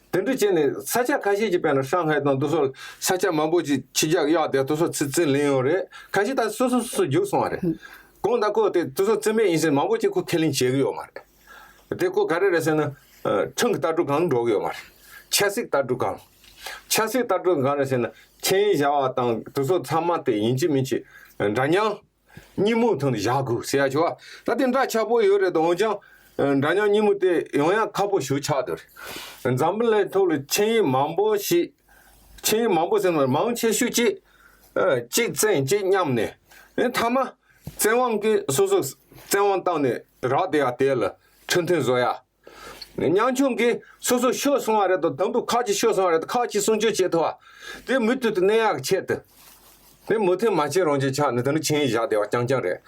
དེ་འདྲ་བྱས་ནས་ས་ཆ་ཁ་ཤས་ཀྱི་དཔེར་ན་ཧྲང་ཧའེ་དང་དེ་ཚོ་ས་ཆ་མང་པོ་ཅིག་ཕྱི་རྒྱལ་གཡར་བསྡད། དེ་ཚོ་ཚུར་རྩིས་ལེན་ཡོད་རེད། ཁ་ཤས་ད་སོ་སོ་སོ་སོ་རྒྱུགས་སོང་བ་རེད། གང་ལྟར་ཁོ་དེ་དེ་ཚོ་རྩིས་མེད་ཡིན་ཟེར་མང་པོ་ཅིག་ཁོ་ཁས་ལེན་བྱེད་ཀྱི་ཡོད་མ་རེད། དེ་ཁོ་ག་རེ་རེད་ཟེར་ན། ཨ་ཁྲིམས་ཀྱི་ལྟ་གྲུབ་སྒང་འགྲོ་གི་ཡོད་མ་རེད། ཆབ་སྲིད་ལྟ་གྲུབ་སྒང་། ཆབ་སྲིད་ལྟ་གྲུབ་གང་རེད་ཟེར་ན། ཆིངས་ཡིག་བཞག་པ་དང་དེ་ཚོ་ཚང་མ་དེ་ཡིན་གཅིག་མིན་གཅིག་འདྲ་མཉམ་གཉིས་མོས་ཐོག་ནས་བཞག་དགོས་ཟེར་ཡ་ཆོག་པ། ད་དེ་འདྲ་ཆགས་པོ་ཡོད་རེད་དོ། འོན་ཀྱང་འདྲ་མཉམ་གཉིས་མོས་དེ་ཡོང་ཡ་ཁག་པོ་ཞིག་ཆགས་བསྡད་རེད། འཛམ་བུ་གླིང་ཐོག་ལ་ཆིངས་ཡིག་མང་པོ་ཞིག་ཆིངས་ཡིག་མང་པོ་ཟེར་ན་མང་ཆེ་ཤོས་ཅིག་ཨ་གཅིག་བཙན་གཅིག་མཉམ་ནས། ཨེ་མཐའ་མ་བཙན་དབང་གིས་སོ་སོ་བཙན་དབང་བཏང་ནས་རག་བསྡད་ཡ་དེ་ལ་ཁྲིམས་མཐུན་བཟོ་ཡ། ཉམ་ཆུང་གིས་སོ་སོ་ཤོར་སོང་བ་རེད་དོ། དང་པོ་ཁག་ཅིག་ཤོར་སོང་བ་རེད་དོ། ཁག་ཅིག་སྲུང་སྐྱོབ་བྱེད་ཐུབ་པ་དེ་མུ་མཐུད་དུ་གནས་ཡག་གི་ཆེད་དུ། དེ་མུ་མཐུད་མ་བྱེད་རང་བྱེད་ཆགས་ནས་དེ་འདྲ་ཆིངས་ཡིག་བཞག་བསྡད་པ་རྐྱང་རྐྱང་རེད།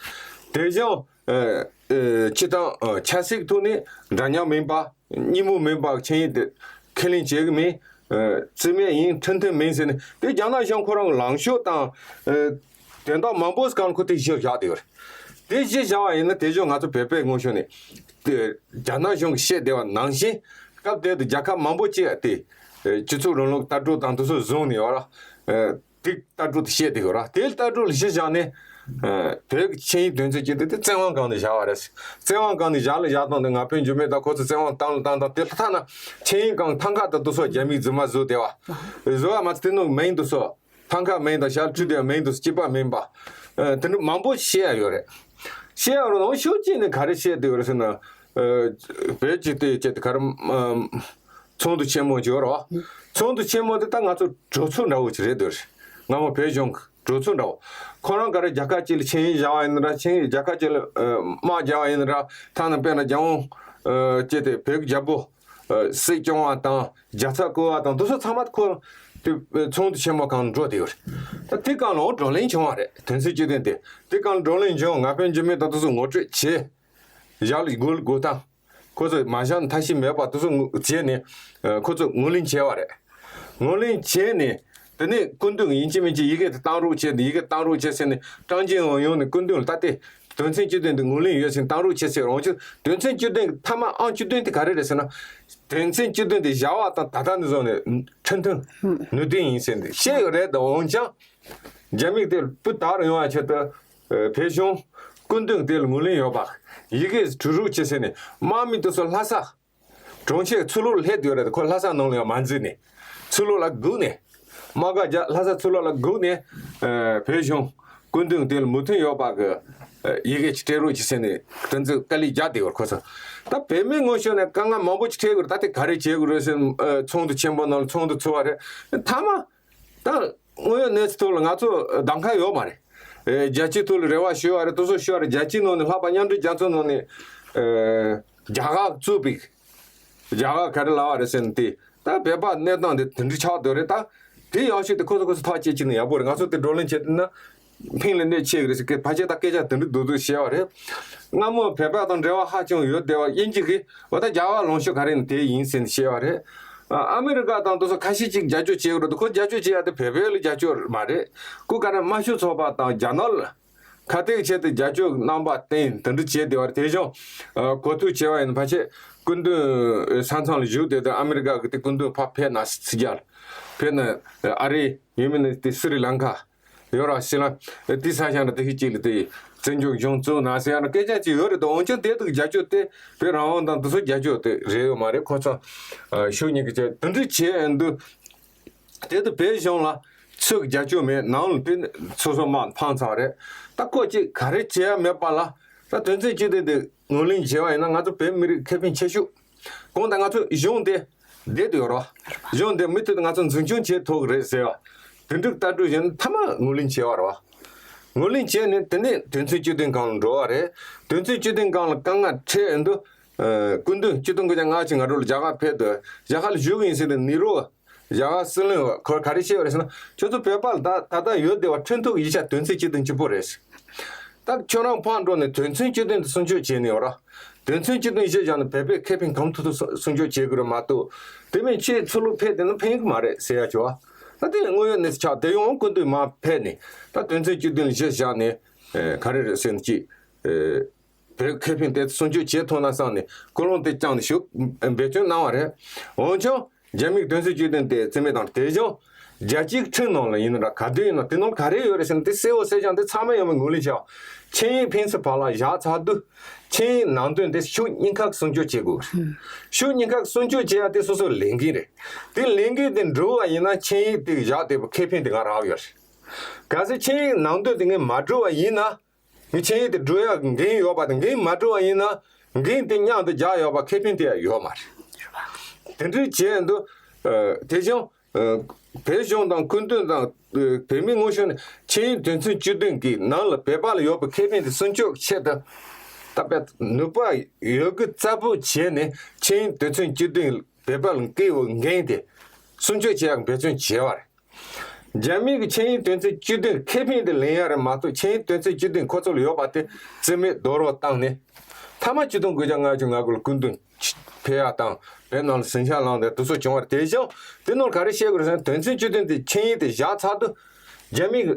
དེ་བཞིན་ཨ་ཨ་སྤྱིར་བཏང་ཨ་ཆབ་སྲིད་ཐོག་ནས་འདྲ་མཉམ་མིན་པ། གཉིས་མོས་མིན་པ་ཆིངས་ཡིག་དེ་ཁས་ལེན་བྱེད་ཀྱི་མིན། ཨ་རྩིས་མེད་ཡིན། ཁྲིམས་མཐུན་མིན་ཟེར་ནས། དེ་རྒྱ་ནག་གཞུང་ཁོ་རང་གི་ལངས་ཕྱོགས་དང་ཨ་དོན་དག་མང་པོ་སྒང་ཁོ་དེ་གཞི་བཞག་བསྡད་ཡོད་རེད། དེ་གཞི་བཞག་པ་ཡིན་ན་དེ་བཞིན་ང་ཚོ་བོད་པའི་ངོས་ཕྱོགས་ནས་དེ་རྒྱ་ནག་གཞུང་གིས་བཤད་བསྡད་པ་ནང་བཞིན། སྐབས་དེ་དུ་རྒྱལ་ཁབ་མང་པོ་ཅིག་དེ་ཨ་སྤྱི་ཚོགས་རིང་ལུགས་ལྟ་གྲུབ་དང་དེ་ཚོ་བཟུང་ནས་ཡོད་ར། ཨ་དེ་ལྟ་གྲུབ་དེ་བཤད་བསྡད་ཡོད་ར། དེ་ལྟ་གྲུབ་ལ་གཞི་བཞག་ནས་ཨ་བོད་ཀྱི་ཆིངས་ཡིག་དོན་ཚན་བཅུ་བདུན་དེ་བཙན་དབང་སྒང་ནས་བཞག་པ་རེད། བཙན་དབང་སྒང་ནས་བཞག་ལ་བཞག་སྟངས་དེ་ང་ཕན་རྒྱུ་མེད། ད་ཁོ་ཚོ་བཙན་དབང་བཏང་ལ་བཏང་བཏང་། དེ་ལ་ཐ་ན་ཆིངས་ཡིག་སྒང་ཐང་ཁ་དང་དེ་ཚོ་རྒྱ་མིས་རྫུན་མ་བཟོས་བསྡད་པ། བཟོས་པ་མ་ཚད་དེ་ནང་མིང་དེ་ཚོ། ཐང་ཁ་མིང་དང་ཞལ་བྲིས་དེ་མིང་དེ་ཚོ་གཅིག་པ་མིན་པ། ཨ་དེ་འདྲ་མང་པོ་བཤད་ཡ་ཡོད་རེད། བཤད་ཡོད་རེད། ནང་ཤོད་ཀྱི་ནི་ག་རེ་བཤད་དེ་ཡོད་རེད་ཟེར་ན། ཨ། བོད་ཀྱི་དེ་ཅེས་དེ་ག་རེ། ཨ། ཚོགས་འདུ་ཆེན་མོ་ཅིག་ཡོད་རེད་བ། ཚོགས་འདུ་ཆེན་མོ་དེ་ད་ང་ཚོ་གྲོས་ཚོགས་འདྲ་བོ་ཅིག་རེད་འདུག་སྔ་མོ་བོད་གཞུང་གི་གྲོས་ཚོགས་འདྲ་བོ། ཁོ་རང་ག་རེ་རྒྱལ་ཁབ་ཅིག་ལ་ཆིངས་ཡིག་བཞག་པ་ཡིན་ན་ར། ཆིངས་ཡིག་རྒྱལ་ཁབ་ཅིག་ལ། ཨ། དམག་རྒྱག་པ་ཡིན་ན་ར། ཐ་ན་དཔེར་ན་རྒྱལ་དབང་། ཨ། ཅེས་དེ་བོད་ཀྱི་རྒྱལ་པོ། ཨ། སྲིད་སྐྱོང་བ་དང་རྒྱལ་ཚབ་བསྐོ་བ་དང་དེ་ཚོ་ཚང་མ་ཁོ་དེ་ཚོགས་འདུ་ཆེན་མོ་སྒང་འགྲོ་བསྡད་ཡོད་རེད། ད་དེ་སྒང་ལ་འོ་བགྲོ་གླེང་བྱུང་བ་རེད། དོན་ཚན་བཅུ་བདུན་དེ། དེ་སྒང་ལ་བགྲོ་གླེང་བྱུང་། ང་ཕན་རྒྱུ་མེད་དང་དེ་ཚོ་ངོ་སྤྲོད་བྱས། བཞག་ལ་དགོས་དགོས་དང་། ཁོ་ཚོས་མ་བཞག་ན་ཐབས་ཤེས་མེད་པ་དེ་ཚོ་ངོ་བྱས་ནས། ཨ། ཁོ་ཚོས་ངོས་ལེན་བྱས་པ་རེད། ངོས་ལེན་བྱས་ནས། དེ་ནས་སྐུ་མདུན་ཡིན་གཅིག་མིན་གཅིག་ཡི་གེ་དེ་བཏང་རོགས་བྱས་ཏེ། ཡི་གེ་བཏང་རོགས་བྱས་ཟེར་ནས་ཀྲང་ཅིན་ཝུན་ཡོང་ནས་སྐུ་མདུན་ལ་ད་ལྟའི་དོན་ཚན་བཅུ་བདུན་དེ་ངོས་ལེན་ཡོད་ཟེར་བཏང་རོགས་བྱས་ཟེར། འོན་ཀྱང་དོན་ཚན་བཅུ་བདུན་གྱི་མཐའ་མ་ཨང་བཅུ་བདུན་དེ་ག་རེ་རེད་ཟེར་ན། དོན་ཚན་བཅུ་བདུན་དེ་བཞག་པ་དང་ད་ལྟ་ནས་བཟུང་ནས་ཁྲིམས་མཐུན་ནུས་ལྡན་ཡིན་ཟེར་ནས་བཤད་ཡོད་རེད། དང་འོན་ཀྱང་རྒྱ་མིས་དེ་སྤུས་དག་རུ་ཡོང་བའི་ཆེད་དུ། ཨ། བོད་གཞུང་སྐུ་མདུན་དེ་ལ་ངོས་ལེན་ཡོད་པ། ཡི་གེ་གྲུབ་རོགས་བྱས་ཟེར་ནས་དམག་མི་དེ་ཚོ་ལྷ་ས། གྲོང་ཁྱེར་ཚུར་ལོག་སླེབས་ཡོད་རེད། ཁོ་ལྷ་ས་ནང་ལ་ཡང་མ་འཛུལ་ནས། ཚུར་ལོག་ལ་སྒུག་ནས། དམག་སྒར་རྒྱ། ལྷ་ས་ཚུར་ལོག་ལ་སྒུག་ནས། ཨ། བོད་གཞུང་སྐུ་མདུན་དེ་ལ་མོས་མཐུན་ཡོད་པ་གི། ཨ། ཡི་གེ་ཅིག་སྤྲད་རོགས་ཅིག་ཟེར་ནས་དེ་ཚོ་དཀའ་ལས་རྒྱག་བསྡད་ཡོད་རེད་ཁོ་ཚོ། ད་བོད་མིའི་ངོས་ཕྱོགས་ནས་དཀའ་ངལ་མང་པོ་ཅིག་འཕྲད་ཡོད་རེད། ད་དེ་ག་རེ་བྱེད་དགོས་རེད་ཟེར། ཨ། ཚོགས་འདུ་ཆེན་པོ་ནང་ལ་ཚོགས་འདུ་ཚོགས་པ་རེད། མཐའ་མ། ད་དངོས་ཡོད་གནས་ཚུལ་ཐོག་ལ་ང་ཚོ་གདམ་ཁ་ཡོད་མ་རེད། ཨེ། རྒྱལ་སྤྱིའི་ཐོག་ལ་རེ་བ་ཞུས་པ་རེད། དེ་ཚོ་ཞུས་པ་རེད། རྒྱལ་སྤྱིའི་ནང་ནས། ལྷག་པར་མཉམ་འབྲེལ་རྒྱལ་ཚོགས་ནང་ནས། ཨེ། རྒྱ་གར་གཙོས་པའི་རྒྱ་གར་ག་རེ་ལབ་པ་རེད་ཟེར་ན། དེ་ད་བོད་པ་གནས་སྟངས་དེ་དེ་འདྲ་ཆགས་བསྡད་རེད། ད་དེ་ཡག་ཤོས་དེ་ཁོ་ཚོ་ཁོ་ཚོ་ཐག་གཅོད་བྱས་ན་ཡག་པོ་རེད། ང་ཚོ་དེ་བགྲོ་གླེང་བྱས་བསྡད་ན། ཕིང་ལ་གནོད་ཆེ་གི་རེད་ཟེར་གི། ཕལ་ཆེར་ད་སྐད་ཆ་དེ་འདྲ་རྡོག་རྡོག་བཤད་པ་རེད། སྔ་མོ་བོད་པ་དང་འབྲེལ་བ་ཧ་ཅང་ཡོད་བསྡད་པ་དབྱིན་ཇི་གིས། འོ། ད་རྒྱ་གར་ལངས་ཕྱོགས་ག་རེ་ཡིན་དེ་ཡིན་ཟེར་ནས་བཤད་པ་རེད། ཨ། ཨ་མི་རི་ཀ་དང་དེ་ཚོ་ཁ་ཤས་ཅིག་རྒྱབ་སྐྱོར་བྱེད་ཀྱི་རེད། ཁོ་རྒྱབ་སྐྱོར་བྱེད་ཡ་དེ་བོད་པའི་ལ་རྒྱབ་སྐྱོར་མ་རེད། ཁོ་ག་རེ། དམར་ཤོག་ཚོགས་པ་དང་རྒྱ་ནག་ལ་ཁ་གཏད་བྱས་ཏེ་རྒྱབ་སྐྱོར་རྣམ་པ་བསྟན། དེ་འདྲ་བྱས་བསྡད་པ་རེད། དེ་བཞིན། ཨ། གོ་ཐོས་བྱས་པ་ཡིན་ན། ཕལ་ཆེར་སྐུ་མདུན་ས་མཚམས་ལ་བཞུགས་བསྡད་དུས། ཨ་མི་རི་ཀ་གི་དེ་སྐུ་མདུན་ཕར་ཕེབས་ན་ཟེར། རྒྱ་ལ་ཕེབས་ན། ཨ་རི་ཡིན་མིན་ན་དེ་སི་རི་ལང་ཀ་ཡོད་ར། ཤི་ལང་། དེ་ས་ཞིང་ར་དེ་ཤི་ཅིག་ལ་དེ་བཙན་བྱོལ་གཞུང་བཙུགས་ན་ཟེར་ཡ་ན་སྐད་ཆ་ཅིག་ཡོད་རེད། དོ་འོན་ཀྱང་དེ་དག་རྒྱབ་སྐྱོར་དེ་བོད་རང་དབང་དང་དེ་ཚོ་རྒྱབ་སྐྱོར་དེ་རེད་ཡོད་མ་རེད། ཁོ་ཚོ། ཨ། ཤུགས་གཉིས་ཀྱི་ཆེད་དེ་འདྲ་བྱས་འདུག་དེ་དུས་བོད་གཞུང་ལ་ཚུར་རྒྱབ་སྐྱོར་མེད། ནང་ལ་དེ་སོ་སོ་དམག་འཕངས་ཚར་བ་རེད། ད་ཁོ་ཅིག་ག་རེ་བྱེད་ཡ་མེད་པ་ལ། ད་དོན་ཚན་བཅུ་བདུན་དེ་ངོས་ལེན་བྱས་པ་ཡིན་ན་ང་ཚོ་བོད་མི་རིགས་ཁེ་ཕན་ཆེ་ཤོས། གང་ལྟར་ང་ཚོ་གཞུང་དེ་བསྡད་དུ་ཡོད་རེད། གཞུང་དེ་མུ་མཐུད་དུ་ང་ཚོ་འཛིན་སྐྱོང་བྱེད་ཐུབ་ཀྱི་རེད་ཟེར་བ། དེ་འདྲའི་ལྟ་གྲུབ་བཞིན་མཐའ་མ་ངོས་ལེན་བྱས་པ་རེད་བ། ངོས་ལེན་བྱས་ནས་དེ་ནས་དོན་ཚན་བཅུ་བདུན་སྒང་ལ་འགྲོ་བ་རེད། དོན་ཚན་བཅུ་བདུན་སྒང་ལ་དཀའ་ངལ་འཕྲད་འདུག་ཨ། སྐུ་མདུན་ཆིག་སྟོང་དགུ་བརྒྱ་ལྔ་བཅུ་ང་དྲུག་ལ་རྒྱ་གར་ཕེབས་དུས། རྒྱ་གར་ལ་བཞུགས་ཡིན་ཟེར་ནས་ནེ་རུ་རྒྱ་གར་སྲིད་བློན་ཁོ་ག་རེ་བཤད་པ་རེད་ཟེར་ན། ཁྱོད་ཚོ་བོད་པ་ལ་ད་ད་ལྟ་ཡོད་བསྡད་པ་ཁྲིམས་ཐོག་གི་ཡིག་ཆ་དོན་ཚན་བཅུ་བདུན་གཅིག་པོ་རེད། ད་ཁྱོད་རང་ཕར་འགྲོ་ནས་དོན་ཚན་བཅུ་བདུན་དེ་སྲུང་སྐྱོབ་བྱས་ནས་ཡོད་ར། དོན་ཚན་བཅུ་བདུན་གཞི་བཞག་ནས་བོད་པའི་ཁེ་ཕན་གང་ཐུབ་ཐུབ་སྲུང་སྲུང་སྐྱོབ་བྱེད་དགོས་རེད་མ་གཏོགས། དེ་མིན་ཁྱེད་ཚུར་ལོག་ཕེབས་བསྡད་ན་ཕན་གི་མ་རེད་ཟེར་ཡ་བྱུང་བ། ད་དེ་དངོས་ཡོད་གནས་ཚུལ་ཆགས། དེ་ཡང་སྐུ་མདུན་མར་ཕེབས་ནས་ད་དོན་ཚན་བཅུ་བདུན་གཞི་བཞག་ནས། ཨེ། ག་རེ་རེད་ཟེར་ན་ཅིག་ཨེ། བོད་ཁེ་ཕན་དེ་སྲུང་སྐྱོབ་བྱེད་ཐུབ་ན་བསམ་ནས་ཀུན་སློང་དེ་བཅངས་ནས་ཞུ་འབད་བརྩོན་གནང་བ་རེད། འོན་ཀྱང་རྒྱ་མིས་དོན་ཚན་བཅུ་བདུན་དེ་རྩིས་མེད་བཏང་། དེ་བཞིན་རྒྱལ་སྤྱིའི་ཁྲིམས་ནང་ལ་ཡིན་ན་ར། ག་དུས་ཡིན་ན་དེ་ནང་ག་རེ་ཡོད་རེད་ཟེར་ན། དེ་གསལ་བོ་གསལ་རྐྱང་དེ་ཚང་མས་ཡང་མི་ངོས་ལེན་བྱས་པ། ཆིངས་ཡིག་ཕན་ཚུན་བར་ལ་བཞག་ཚར་དུས། ཆིངས་ཡིག་ནང་དོན་དེ་ཕྱོགས་གཉིས་ཀ་སྲུང་སྐྱོབ་བྱེད་དགོས། ཕྱོགས་གཉིས་ཀ་སྲུང་སྐྱོབ་བྱེད་ཡ་དེ་སོ་སོའི་ལས་འགན་རེད། དེ་ལས་འགན་དེ་འགྲུབ་པ་ཡིན་ན་ཆིངས་ཡིག་དེ་བཞག་བསྡད་པའི་ཁེ་ཕན་དེ་ང་རག་ཡོད་རེད། གལ་སྲིད་ཆིངས་ཡིག་ནང་དོན་དེ་ངས་མ་འགྲུབ་པ་ཡིན་ན། ངས་ཆིངས་ཡིག་དེ་འགྲུབ་ཡག་གི་འགན་ཡོད་པ་དང་། འགན་མ་འགྲུབ་པ་ཡིན་ན་འགན་དེ་མཉམ་དུ་རྒྱག་ཡག་པ་ཁེ་ཕན་དེ་ཡང་ཡོད་མ་རེད། དེ་འདྲའི་བྱས་འདུག་ཨ། དེ་བཞིན། ཨ། བོད་གཞུང་དང་སྐུ་མདུན་དང་། ཨ། བོད་མིའི་ངོས་ཕྱོགས་ནས་ཆིངས་ཡིག་དོན་ཚན་བཅུ་བདུན་གྱི་ནང་ལ་བོད་པ་ལ་ཡོད་པའི་ཁེ་ཕན་དེ་སྲུང་སྐྱོབ་ཆེད་དུ་ད་དཔེ་ནུས་པ་ཡོད་རྒུ་རྩལ་པོ་བྱས་ནས་ཆིངས་ཡིག་དོན་ཚན་བཅུ་བདུན་བོད་པ་ལ་འགན་འོས་འགན་དེ་སྲུང་སྐྱོབ་བྱེད་ཡག་འབད་བརྩོན་བྱས་པ་རེད། རྒྱ་མི་གི་ཆིངས་ཡིག་དོན་ཚན་བཅུ་བདུན་ཁེ་ཕན་དེ་ལེན་ཡ་རེད་མ་གཏོགས། ཆིངས་ཡིག་དོན་ཚན་བཅུ་བདུན་ཁོ་ཚོ་ལ་ཡོད་པ་དེ་རྩིས་མེད་རྡོག་རོལ་བཏང་ནས། མཐའ་མ་ཆིག་སྟོང་དགུ་བརྒྱ་ལྔ་བཅུ་ང་དགུ་ལ་སྐུ་མདུན་ཕེབས་ཡ་དང་བོད་ནང་ལ་ཟིང་ཆ་ལངས་ཏེ་དེ་ཚོ་བྱུང་བ་རེད། དེ་བཞིན་དེ་ནང་ག་རེ་བཤད་དགོས་རེད་ཟེར་ན། དོན་ཚན་བཅུ་བདུན་དེ་ཆིངས་ཡིག་དེ་བཞག་ཚར་དུས་རྒྱ་མི་གི་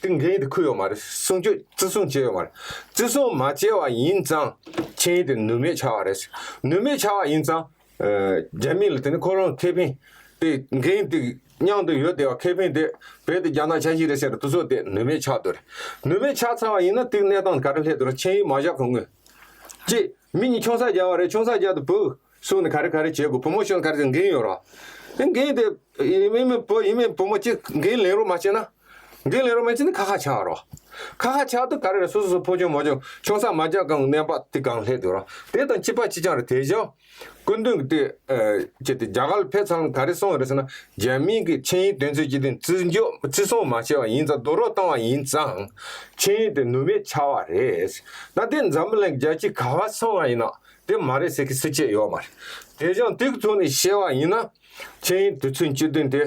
དེ་འགན་དེ་འཁུར་ཡོད་མ་རེད། སྲུང་སྐྱོབ་བརྩི་སྲུང་བྱས་ཡོད་མ་རེད། བརྩི་སྲུང་མ་བྱས་པ་ཡིན་ཙང་ཆིངས་ཡིག་དེ་ནུས་མེད་ཆགས་པ་རེད། ནུས་མེད་ཆགས་པ་ཡིན་ཙང་། ཨ། རྒྱ་མི་ལ་དེ་ནི་ཁོ་རང་ཁེ་ཕན་དེ། འགན་དེ་མཉམ་དུ་ཡོད་བསྡད་པ་ཁེ་ཕན་དེ་བོད་དེ་རྒྱ་ནག་ཆ་ཤས་རེད་ཟེར་དུས་ཚོད་དེ་ནུས་མེད་ཆགས་འདུག་རེད། ནུས་མེད་ཆགས་ཚར་བ་ཡིན་ན་དེ་གནས་སྟངས་ག་རེ་སླེབས་འདུག་རེད། ཆིངས་ཡིག་མ་བཞག་གོང་ངོས་ཀྱི་མི་གཉིས་ཆུང་ས་རྒྱག་པ་རེད། ཆུང་ས་རྒྱག་དུས་བུ་སོང་ནས་ག་རེ་ག་རེ་བྱེད་དགོས། བུ་མོ་ཤོར་ནས་ག་རེ་བྱེད། འགན་ཡོད་རེད། དེ་འགན་དེ་ཡིན་མིན་བུ་ཡིན་མིན་བུ་མོ་གཅིག་འགན་ལེན་རོགས་མ་བྱས་ན། འགན་ལེན་རོགས་མེད་ཅེ་ནི་ཁ་ཁ་ཆགས་རོགས། ཁ་ཁ་ཆགས་དུས་ག་རེ་རེད། སོ་སོ་སོ་ཕོ་ཆུང་མོ་ཆུང་ཆུང་ས་མ་རྒྱག་གང་གནས་པ་དེ་གང་སླེབས་འདུག་རོགས། དེ་དང་གཅིག་པ་གཅིག་རྐྱང་རེད། དེ་བཞིན་སྐུ་མདུན་གྱི་དེ་ཅེ་དེ་རྒྱ་གར་ཕེབས་ཚར་ལ་ག་རེ་གསུངས་རེད་ཟེར་ན། རྒྱ་མིའི་གི་ཆིངས་ཡིག་དོན་ཚན་བཅུ་བདུན་བརྩི་འཇོག་བརྩི་སྲུང་མ་བྱས་པ་ཡིན་ཙང་རྡོག་རོལ་བཏང་བ་ཡིན་ཙང་ཆིངས་ཡིག་དེ་ནུས་མེད་ཆགས་པ་རེད། ད་དེ་འཛམ་བུ་གླིང་རྒྱལ་སྤྱི་ག་བ་སོང་བ་ཡིན་ན་དེ་མ་རེད་ཟེར་གི་སྲིད་ཇུས་ཡོད་མ་རེད། དེ་བཞིན་དེ་གི་ཐོག་ནས་བཤད་པ་ཡིན་ན་ཆིངས་ཡིག་དོན་ཚན་བཅུ་བདུན་དེ་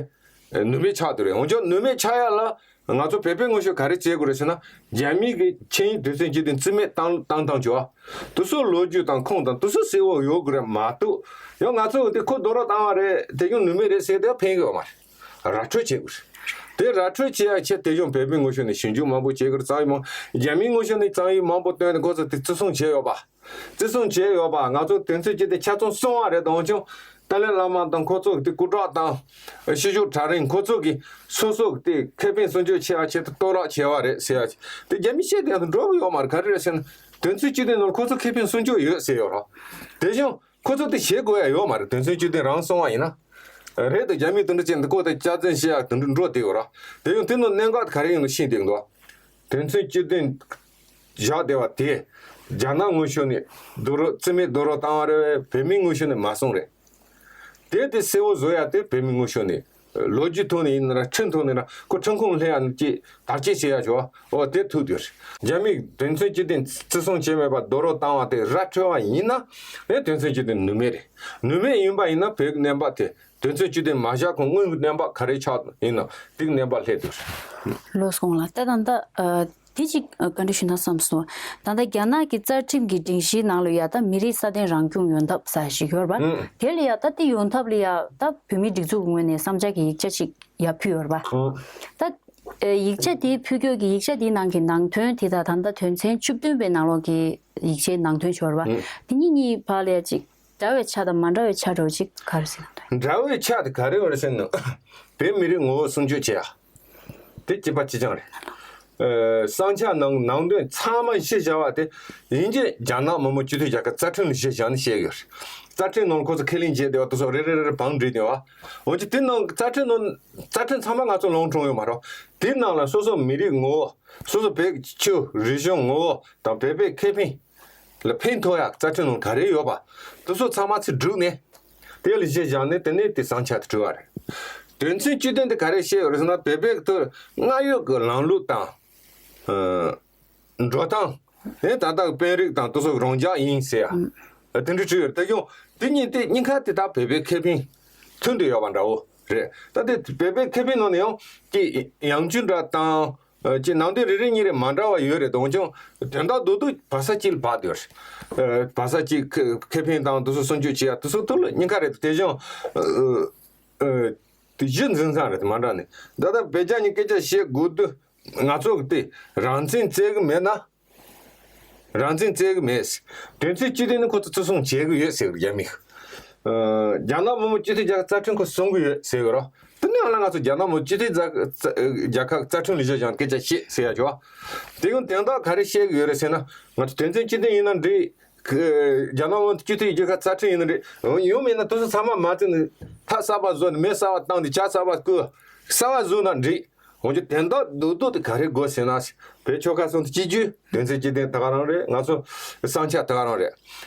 ནུས་མེད་ཆགས་འདུག་རེད། འོན་ཀྱང་ནུས་མེད་ཆགས་ཡ་ལ་ང་ཚོ་བོད་པའི་ངོས་ཤོག་ག་རེ་བྱེད་དགོས་རེད་ཟེར་ན། རྒྱ་མིའི་གི་ཆིངས་ཡིག་དོན་ཚན་བཅུ་བདུན་རྩིས་མེད་བཏང་བཏང་བཏང་ཆོག་དུ་སོ་ལོ་རྒྱུས་དང་ཁུངས་དང་དུ་སོ་གསལ་བོ་ཡོད་དགོས་རེད་མ་གཏོགས། ཡང་ང་ཚོ་དེ་ཁོ་རྡོག་རོལ་བཏང་བ་རེད། དེ་ཀྱང་ནུས་མེད་རེད་ཟེར་དེ་ཕན་གི་ཡོད་མ་རེད། ར་འཕྲོད་བྱེད་དགོས་རེད། དེ་ར་འཕྲོད་བྱེད་ཡ་ཆེད་དེ་ཀྱང་བོད་པའི་ངོས་ཤོག་ནས་ཞིབ་འཇུག་མང་པོ་བྱེད་དགོས་རེད། རྩ་བའི་མང་རྒྱ་མིའི་ངོས་ཤོག་ནས་རྩ་བའི་མང་པོ་བཏོན་ནས་ཁོ་ཚོ་དེ་བརྩི་སྲུང་བྱས་ཡོད་པ། བརྩི་སྲུང་བྱས་ཡོད་པ་ང་ཚོ་དོན་ཚན་བཅུ་དེ་ཆ་ཚང་སྲུང་བ་རེད། དང་ཆུང་ཏཱ་ལའི་བླ་མ་དང་ཁོ་ཚོ་དེ་སྐུ་དྲག་དང་ཤེས་བྱུག་གྲྭ་རིང་ཁོ་ཚོ་གི་སོ་སོ་དེ་ཁེ་ཕན་སྲུང་སྐྱོབ་བྱེད་ཡ་ཆེད་དུ་གཏོར་བརླག་བྱས་པ་རེད་ཟེར་ཡ། དེ་རྒྱ་མི་བཤད་དེ་ཡང་འགྲོ་གི་ཡོད་མ་རེད། ག་རེ་རེད་ཟེར་ན་དོན་ཚན་བཅུ་དེ་ནང་ཁོ་ཚོ་ཁེ་ཕན་སྲུང་སྐྱོབ་ཡོད་ཟེར་ཡོད་རོགས། དེ་བཞིན་ཁོ་ཚོ་དེ་བྱེད་དགོས་ཡ་ཡོད་མ་རེད། དོན་ཚན་བཅུ་དེ་རང་སྲུང་བ་ཡིན་ན་རེད་དེ། རྒྱ་མི་དེ་འདྲ་ཅན་དེ་ཀོ་དེ་སྐྱག་རྫུན་བཤད་ཡ་དེ་འདྲ་འགྲོ་བསྡད་ཡོད་རོགས། དེ་ཡང་དེ་ནང་གནད་འགག་དེ་ག་རེ་ཡིན་ནོ་ཤེས་བསྡད་འདུག་དོན་ཚན་བཅུ་དེ་བཞག་བསྡད་པ་དེ་རྒྱ་ནག་ངོས་ཤོག་ནས་རྡོག་རོལ་རྩིས་མེད་རྡོག་རོལ་བཏང་བ་རེད། བོད་མིའི་ངོས་ཤོག་ནས་མ་སོང་རེད། དེ་དེ་གསལ་བོ་བཟོ་ཡ་དེ་བོད་མིའི་ངོས་ཤོག་ནས་ལོ་རྒྱུས་ཐོག་ནས་ཡིན་ན་ར་ཁྲིམས་ཐོག་ནས་ར་ཁོ་ཁྲིམས་ཁང་སླེབས་ཡ་ནི་ཅི་དར་ཆེ་བྱེད་ཡ་ཆོག་འོ་དེ་ཐུག་དུས་རྒྱ་མིས་དོན་ཚན་བཅུ་དེ་བརྩི་སྲུང་བྱས་མེད་པ་རྡོག་རོལ་བཏང་བ་དེ་ར་འཕྲོད་པ་ཡིན་ན་ཨེ་དོན་ཚན་བཅུ་དེ་ནུས་མེད་རེད། ནུས་མེད་ཡིན་པ་ཡིན་ན་བོད་ཀྱི་གནས་བབ་དེ་དོན་ཚན་བཅུ་དེ་མ་བཞག་གོང་སྔོན་གྱི་གནས་བབ་ག་རེ་ཆགས་ཡིན་ན་དེ་གི་གནས་བབ་སླེབས་དུས། ལོས་གོང་ལ་ད་ད་ད་ཨ། དེ་གཅིག་ཨ། བཀའ་འདྲི་ཞུ་ན་བསམ་སོང་། ད་ལྟ་རྒྱ་ནག་གི་རྩ་ཁྲིམས་ཀྱི་སྒྲིག་གཞིའི་ནང་ལ་ཡ་ད་མི་རིགས་སྲ་བརྟན་རང་སྐྱོང་ཡོང་ཐབས་ཟེར་ཞིག་ཡོད་རེད་པ། ཨང་། དེ་ལ་ཡ་ད་དེ་ཡོང་ཐབས་ལ་ཡ་ད་བོད་མིའི་སྒྲིག་འཛུགས་ཀྱི་ངོས་ནས་བསམ་འཆར་གྱི་ཡིག་ཆ་ཞིག་ཡར་ཕུལ་ཡོད་རེད་པ། ཨང་། ད་ཨེ་ཡིག་ཆ་དེ་ཕུལ་སྐྱོད་ཀྱི་ཡིག་ཆ་དེའི་ནང་གི་ནང་དོན་དེ་དང་ད་ལྟ་དོན་ཚན་བཅུ་བདུན་པའི་ནང་ལོགས་ཀྱི་ཡིག་ཆའི་ནང་དོན་ཞིག་ཡོད་རེད་པ། ཨང་། དེ་གཉིས་གཉིས་བར་ལ་ཡ་ཅིག་འདྲ་བའི་ཆ་དང་མ་འདྲ་བའི་ཆ་འདྲ་བོ་ཅིག་ག་རེ་ཟེར་ན་འདྲ། འདྲ་བའི་ཆ་དེ་ག་རེ་ཡོད་རེད་ཟེར་ན། བོད་མི་རིགས་ངོ་བོ་སྲུང་སྐྱོབ་བྱེད་ཡ། དེ་གཅིག་པ་གཅིག་རྐྱང་རེད། ཨ། བསམ་འཆར་ནང་ནང་དོན་ཚང་མ་གཞི་བཞག་པ་དེ་ཡིན་གྱི་རྒྱ་ནག་མི་དམངས་སྤྱི་མཐུན་རྒྱལ་ཁབ་རྩ་ཁྲིམས་ལ་གཞི་བཞག་ནས་བཤད་ཡོད་རེད། རྩ་ཁྲིམས་ནང་ཁོ་ཚོ་ཁས་ལེན་བྱས་བསྡད་པ་དེ་ཚོ་རེ་རེ་རེ་རེ་བང་བསྒྲིགས་བསྡད་པ། འོན་ཀྱང་དེ་ནང་རྩ་ཁྲིམས་ནང་རྩ་ཁྲིམས་ཚང་མ་ང་ཚོ་ལུང་དྲངས་ཡོད་མ་རེད། དེ་ནང་ལ་སོ་སོ་མི་རིགས་ངོ་བོ། སོ་སོ་བོད་ཀྱི་ཆོས་རིག་གཞུང་ངོ་བོ་དང་བོད་པའི་ཁེ་ཕན་ལ་ཕན་ཐོགས་ཡག་རྩ་ཁྲིམས་ནང་ག་རེ་ཡོད་པ་དེ་ཚོ་ཚང་མ་ཚུར་བསྒྲུགས་ནས་དེ་ལ་གཞི་བཞག་ནས་དེ་ནས་དེ་བསམ་འཆར་དེ་བྲིས་པ་རེད། དོན་ཚན་བཅུ་བདུན་དེ་ག་རེ་བཤད་ཡོད་རེད་ཟེར་ན་བོད་པའི་ཐོག་སྔར་ཡོད་ཀྱི་ལམ་ལུགས་དང་། ཨ། འགྲོ་སྟངས། ཨེ་ད་ལྟ་དཔོན་རིགས་དང་དེ་ཚོ་རང་འཇགས་ཡིན་ཟེར་ཡ། ཨ། དེ་འདྲ་བྲིས་ཡོད་རེད། དེ་ཡང་དེ་གཉིས་དེ་གཉིས་ཀ་དེ་ད་བོད་པའི་ཁེ་ཕན་མཐུན་དུ་ཡོད་པ་འདྲ་བོ་རེད། ད་དེ་བོད་པའི་ཁེ་ཕན་ནང་ནས་ཡང་དེ་ཡང་ཅུན་འདྲ་དང་། ཨ། ཅིག་ནང་དོན་རེ་རེ་གཉིས་རེ་མ་འདྲ་བ་ཡོད་རེད། འོན་ཀྱང་དོན་དག་རྡོག་རྡོག་བར་ས་གཅིག་ལ་བབས་ཡོད་རེད། ཨ། བར་ས་གཅིག་ཁེ་ཁེ་ཕན་དང་དེ་ཚོ་སྲུང་སྐྱོབ་བྱེད་ཡ་དེ་ཚོ་ཐོག་ལ་གཉིས་ཀ་རེད། དེ་བཞིན་ཨ་ཨ་དེ་གཞི་འཛིན་ས་རེད། མ་འདྲ་ནས་ད་ལྟ་བོད་རྒྱ་གཉིས་སྐད་ཆ་བཤད་དགོས་དུས་ང་ཚོ་གི་དེ་རང་བཙན་བཙལ་གི་མེད་ན། རང་བཙན་བཙལ་གི་མེད། དོན་ཚན་བཅུ་བདུན་ནི་ཁོ་ཚོ་བརྩི་སྲུང་བྱེད་གི་ཡོད་ཟེར་གི་རྒྱ་མིས། ཨ། རྒྱ་ནག་མི་དམངས་སྤྱི་མཐུན་རྒྱལ་ཁབ་རྩ་ཁྲིམས་ཁོ་སྲུང་གི་ཡོད་ཟེར་གི་རོ། དེ་ནི་ཡང་ན་ང་ཚོ་རྒྱ་ནག་མི་དམངས་སྤྱི་མཐུན་རྒྱལ་ཁབ་རྩ་ཁྲིམས་ལ་གཞི་བཞག་སྐད་ཆ་བཤད་ཟེར་ཡ་ཅོ། དེ་ཡང་དོན་དག་ག་རེ་བཤད་གི་ཡོད་རེད་ཟེར་ན། ང་ཚོ་དོན་ཚན་བཅུ་བདུན་ཡིན་ན་འགྲིག། རྒྱ་ནག་མི་དམངས་སྤྱི་མཐུན་རྒྱལ་ཁབ་རྩ་ཁྲིམས་ཡིན་ན་འགྲིག། ཡང་མིན་ན་དེ་ཚོ་ཚང་མ་མ་བརྩིས་ནས་ཐབས་གསར་པ་བཟོ་ནས་མི་གསར་པ་བཏང་སྟེ་ཇ་གསར་པ་བསྐོལ། གསར་པ་བཟོས་ན་འགྲིག། འོན་ཀྱང་དོན་དག་རྡོག་རྡོག་དེ་ག་རེ་དགོས་ཟེར་ན། བོད་ཆོལ་ཁ་གསུམ་དུ་གཅིག་གྱུར་དོན་ཚན་བཅུ་བདུན་ད་ག་རང་རེད། ང་ཚོ་བསམ་འཆར་ད་ག་རང་རེད།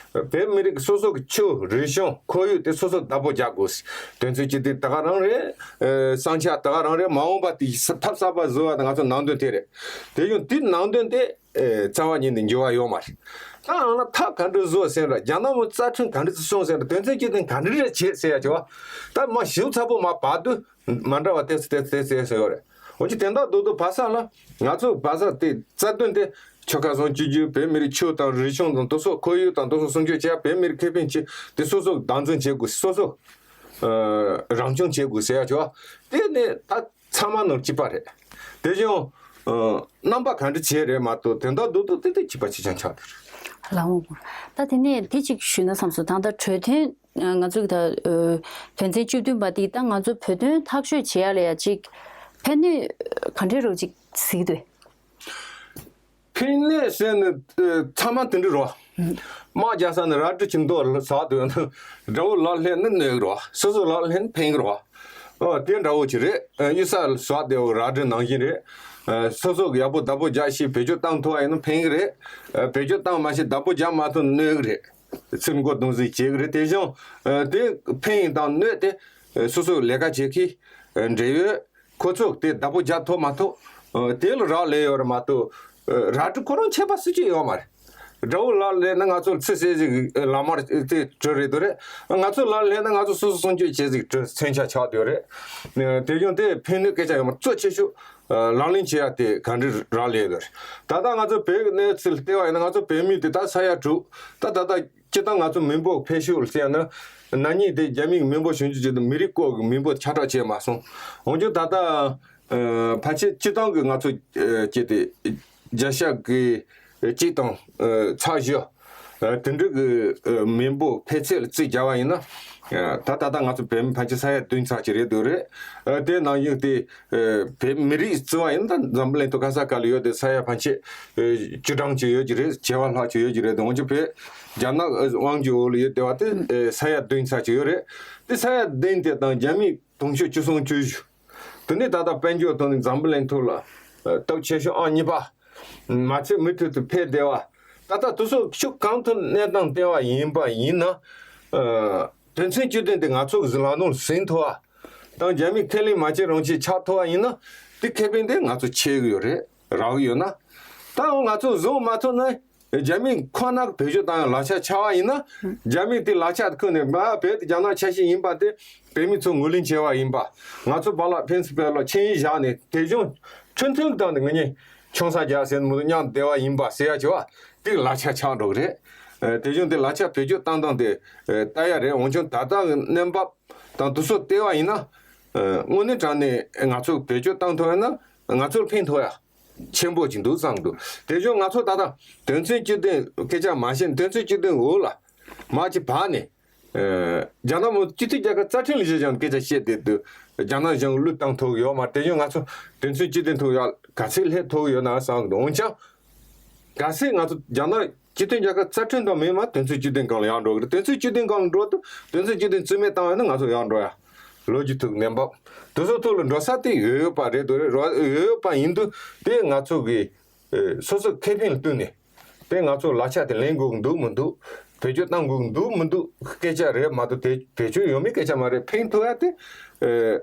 བོད་མི་རིགས་སོ་སོ་གི་ཆོས་རིག་གཞུང་ཁོར་ཡུག་དེ་སོ་སོ་བདག་པོ་རྒྱག་དགོས། དོན་ཚན་བཅུ་བདུན་ད་ག་རང་རེད། ཨ། བསམ་འཆར་ད་ག་རང་རེད། མ་འོངས་པ་དེ་ཐབས་གསར་པ་བཟོ་བ་དང་ང་ཚོ་ནང་དོན་དེ་རེད། དེ་ཡང་དེ་ནང་དོན་དེ་ཨ་རྩ་བ་ཉིད་ནས་འགྱུར་བ་ཡོད་མ་རེད། ད་ཡང་ན་ཐབས་ག་འདྲ་བཟོ་ཟེར་ར། རྒྱ་ནག་མི་རྩ་ཁྲིམས་ག་འདྲ་སྲུང་ཟེར་ར། དོན་ཚན་བཅུ་བདུན་ག་འདྲ་རེ་བྱེད་ཟེར་ཡ་ཅོ། ད་མ་ཞིབ་ཚགས་པོ་མ་བབས་དུས། མ་འདྲ་བ་ཏེ་ཏེ་ཏེ་ཏེ་ཟེར་ཡོད་རེད། འོན་ཀྱང་དོན་དག་རྡོག་རྡོག་བར་ས་ལ་ང་ཚོ་བར་ས་དེ་རྩ་དོན་དེ་ཆོལ་ཁ་གསུམ་གཅིག་གྱུར་བོད་མི་རིགས་ཆོས་དང་རིག་གཞུང་དང་དེ་ཚོ་ཁོར་ཡུག་དང་དེ་ཚོ་སྲུང་སྐྱོབ་བྱེད་ཡ། བོད་མི་རིགས་ཁེ་ཕན་ཆེད་དེ་སོ་སོ་བདག་འཛིན་བྱེད་དགོས། སོ་སོ་ཨ་རང་སྐྱོང་བྱེད་དགོས་ཟེར་ཡ་ཆོག་དེ་ནི་ད་ཚང་མ་ནང་གཅིག་པ་རེད། དེ་བཞིན་ཨ་རྣམ་པ་ག་འདྲ་བྱེད་རེད་མ་གཏོགས་དོན་དག་རྡོག་རྡོག་དེ་དེ་གཅིག་པ་གཅིག་རྐྱང་ཆགས་འདུག་ལགས་འོང་། ད་དེ་ནས་དེ་གཅིག་ཞུས་ན་བསམ་སོང་། ད་ལྟ་གྲོས་མཐུན། ང་ཚོ་གི་ད་ཨ་དོན་ཚན་བཅུ་བདུན་པ་འདི་ད་ང་ཚོ་བོད་དོན་ཐག་གཅོད་བྱེད་ཡ་ལ་ཡ་ཅིག་ཕན་ནུས་ག་འདྲས་རོ་ཅིག་གཟིགས་འདུག་ཕན་ནུས་ཟེར་ནས་ཨ་ཚང་མ་དེ་འདྲ་རོ། དམག་རྒྱག་ས་ནས་རལ་གྲི་ཁྱིམ་ཐོག་ཟག་འདུག་དགྲ་བོ་ལག་ལྷན་ནི་གནོད་གི་རོ། སོ་སོ་ལག་ལྷན་ཕན་གི་རོ། ཨོ་དེ་འདྲ་བོ་ཅིག་རེད། ཨ་གཡུལ་ས་བཟོ་བསྡད་པའི་རལ་གྲི་ནང་བཞིན་རེད། ཨ་སོ་སོ་གི་ཡག་པོ་བདག་པོ་རྒྱག་ཤེས། བེད་སྤྱོད་བཏང་ཐུབ་པ་ཡིན་ན་ཕན་གི་རེད། ཨ་བེད་སྤྱོད་བཏང་མ་ཤེས་བདག་པོ་རྒྱག་མ་ཐུབ་ན་གནོད་གི་རེད། ཚུར་མགོ་རྡུང་ཟིག་བྱེད་གི་རེད། དེ་བཞིན་ཨ་དེ་ཕན་ཡོན་དང་གནོད་དེ་ཨ་སོ་སོའི་ལས་ཀ་བྱེད་མཁན་ཨ་འབྲེལ་ཡོད་ཁོ་ཚོ་དེ་བདག་པོ་རྒྱག་ཐུབ་མ་ཐུབ། ཨ་དེ་ལ་རག་ལས་ཡོད་རེད་མ་གཏོགས། ཨ་རལ་གྲི་ཁོ་རང་ཆད་པ་སུ་གཅིག་ཡོད་མ་རེད། དགྲ་བོ་ལག་ལེན་ན་ང་ཚོ་ལ་ཚུར་བསད་ཟིག་ལག་དམར་དེ་གྲི་རེད་དོ་རེད། ང་ཚོ་ལག་ལེན་ན་ང་ཚོ་སོ་སོ་སྲུང་སྐྱོབ་བྱེད་ཟིག་གྲི་མཚོན་ཆ་ཆགས་དོ་རེད། དེ་བཞིན་དེ་ཕན་གནོད་སྐད་ཆ་ཡོད་མ། གཙོ་ཆེ་ཤོས་ལག་ལེན་བྱེད་ཡ་དེ་ག་འདྲ་རག་ལས་ཡོད་རེད། ད་ལྟ་ང་ཚོ་བོད་ཀྱི་གནས་ཚུལ་བལྟས་པ་ཡིན་ན་ང་ཚོ་བོད་མི་དེ་ད་ས་ཡ་དྲུག་ད་ད་ལྟ། སྤྱིར་བཏང་ང་ཚོ་མི་འབོར་འཕེལ་ཤུགས་ལ་བལྟས་ན། ན་ནིང་དེ་རྒྱ་མིའི་མི་འབོར་ཞིབ་འཇུག་བྱས་ཏེ་མི་རིགས་སྐོར་གྱི་མི་འབོར་ཁྱབ་བསྒྲགས་བྱས་མ་སོང་། འོན་ཀྱང་ད་ལྟ་ཨ་ཕལ་ཆེར་སྤྱིར་བཏང་གི་ང་ཚོ་ཨ་བྱས་ཏེ་བརྒྱ་ཆ་གི་གཅིག་དང་ཨ་ཚེག་བཞི་ཨ་དེ་འདྲ་གི་ཨ་མི་འབོར་འཕེལ་ཚད་ལ་རྩིས་རྒྱག་པ་ཡིན་ན། ཨ་ད་ད་ལྟ་ང་ཚོ་བོད་མི་ཕལ་ཆེར་ས་ཡ་བདུན་ཙམ་ཅིག་རེད་འདུག་རེད། ཨ་དེ་ནང་བཞིན་དེ་ཨ་བོད་མི་རིགས་བརྩི་བ་ཡིན་ན་ད་འཛམ་བུ་གླིང་ཐོག་ག་ས་ག་ལ་ཡོད་དེ་ས་ཡ་ཕལ་ཆེར་ཨ་བཅུ་གྲངས་ཅིག་ཡོད་ཀྱི་རེད། བྱེ་བ་ལྷག་ཅིག་ཡོད་ཀྱི་རེད་འདུག་འོན་ཀྱང་བོད་རྒྱ་ནག་དབང་སྒྱུར་འོག་ལ་ཡོད་བསྡད་པ་དེ་ཨེ་ས་ཡ་བདུན་ཙམ་ཅིག་ཡོད་རེད། དེ་ས་ཡ་བདུན་དེ་དང་རྒྱ་མི་དུང་ཕྱུར་བཅུ་གསུམ་བཅུ་བཞི། དེ་ནས་ད་ལྟ་དཔལ་འབྱོར་ཐོག་ནས་འཛམ་བུ་གླིང་ཐོག་ལ་ཨེ་སྟོབས་ཆེ་ཤོས་ཨང་གཉིས་པ། མ་ཚད་མུ་མཐུད་དུ་འཕེལ་བསྡད་པ། ད་ལྟ་དེ་ཚོ་ཕྱོགས་གང་ཐོག་གནས་སྟངས་བལྟས་པ་ཡིན་པ་ཡིན་ན། ཨེ་དོན་ཚན་བཅུ་བདུན་དེ་ང་ཚོ་གི་ལག་ནང་ཟིན་ཐུབ་པ། དང་རྒྱ་མི་ཁས་ལེན་མ་བྱེད་རང་བྱེད་ཆགས་ཐུབ་པ་ཡིན་ན། དེ་ཁེ་ཕན་དེ་ང་ཚོ་ཆེ་གི་ཡོད་རེད། རག་གི་ཡོད་ན། ད་ང་ཚོ་བཟུང་མ་ཐུབ་ན། རྒྱ་མི་ཁོ་ན་བེད་སྤྱོད་བཏང་ཡང་ལག་ཆ་ཆགས་པ་ཡིན་ན། རྒྱ་མི་དེ་ལག་ཆ་ཁུར་ནས་མ་བོད་དེ་རྒྱ་ནག་ཆ་ཤས་ཡིན་པ་དེ་བོད་མི་ཚོ་ངོས་ལེན་བྱས་པ་ཡིན་པ། ང་ཚོ་བར་ལ་ཕན་སུ་བོད་ལ་ཆིངས་ཡིག་བཞག་ནས་དེ་བཞིན་ཁྲིམས་མཐུན་བཏང་ནས་ངེད་གཉིས་ཆང་ས་རྒྱག་ཟེར་ནས་མུ་མཐུད་མཉམ་བསྡད་པ་ཡིན་པ་ཟེར་ཡ་བྱས་པ་དེ་ལག་ཆ་ཆགས་འགྲོ་གི་རེད། ཨ་དེ་བཞིན་དེ་ལག་ཆ་བེད་སྤྱོད་བཏང་སྟངས་དེ་ཨ་ལྟ་ཡ་རེད། འོན་ཀྱང་ད་ལྟ་གི་གནས་བབ་དང་དེ་ཚོ་བལྟས་པ་ཡིན་ན། ཨ་དངོས་གནས་དྲང་གནས་ང་ཚོ་བེད་སྤྱོད་བཏང་ཐུབ་ཡ་ན་ང་ཚོར་ཕན་ཐོགས་ཡ། ཆེན་པོ་ཅིག་འདུག་བསམ་འདུག་དེ་བཞིན་ང་ཚོ་ད་ལྟ་དོན་ཚན་བཅུ་བདུན་སྐད་ཆ་མ་བཤད་ན་དོན་ཚན་བཅུ་བདུན་འོག་ལ་མར་ཅིག་བབས་ནས། ཨ་རྒྱ་ནག་མོ་སྤྱི་མཐུན་རྒྱལ་ཁབ་རྩ་ཁྲིམས་ལ་གཞི་བཞག་ནས་སྐད་ཆ་བཤད་བསྡད་དུས་རྒྱ་ནག་གཞུང་གླུ་བཏང་ཐུབ་ཡོད་མ་རེད། དེ་བཞིན་ང་ཚོ་དོན་ཚན་བཅུ་བདུན་ཐོག་ཡར་ག་ཚོད་སླེབས་ཐུབ་ཡོད་ན་བསམ་གི་འདུག་འོན་ཀྱང་གལ་སྲིད་ང་ཚོ་རྒྱ་ནག་སྤྱི་མཐུན་རྒྱལ་ཁབ་རྩ་ཁྲིམས་དང་མིན་པར་དོན་ཚན་བཅུ་བདུན་སྒང་ལ་ཡར་འགྲོ་གི་རེད། དོན་ཚན་བཅུ་བདུན་སྒང་ལ་འགྲོ་དུས་དོན་ཚན་བཅུ་བདུན་རྩིས་མེད་བཏང་བ་ཡིན་ན་ང་ཚོ་ཡར་འགྲོ་ཡ། ལོ་རྒྱུས་ཐོག་གནས་བབ་དེ་ཚོ་ཐོག་ལ་འགྲོ་ས་དེ་ཡོད་ཡོད་པ་རེད་འདུག་རེད། རོ་ཡོད་ཡོད་པ་ཡིན་དུས་དེ་ང་ཚོ་གི་ཨེ་སོ་སོའི་ཁེ་ཕན་ལ་བསྟུན་ནས་དེ་ང་ཚོ་ལག་ཆ་དེ་ལེན་དགོས་ཀྱི་འདུག་མི་འདུག་བེད་སྤྱོད་བཏང་དགོས་ཀྱི་འདུག་མི་འདུག་སྐད་ཆ་རེད་མ་གཏོགས་དེ་བེད་སྤྱོད་ཡོང་མིན་སྐད་ཆ་མ་རེད། ཕན་ཐོགས་ཡ་དེ་ཨེ་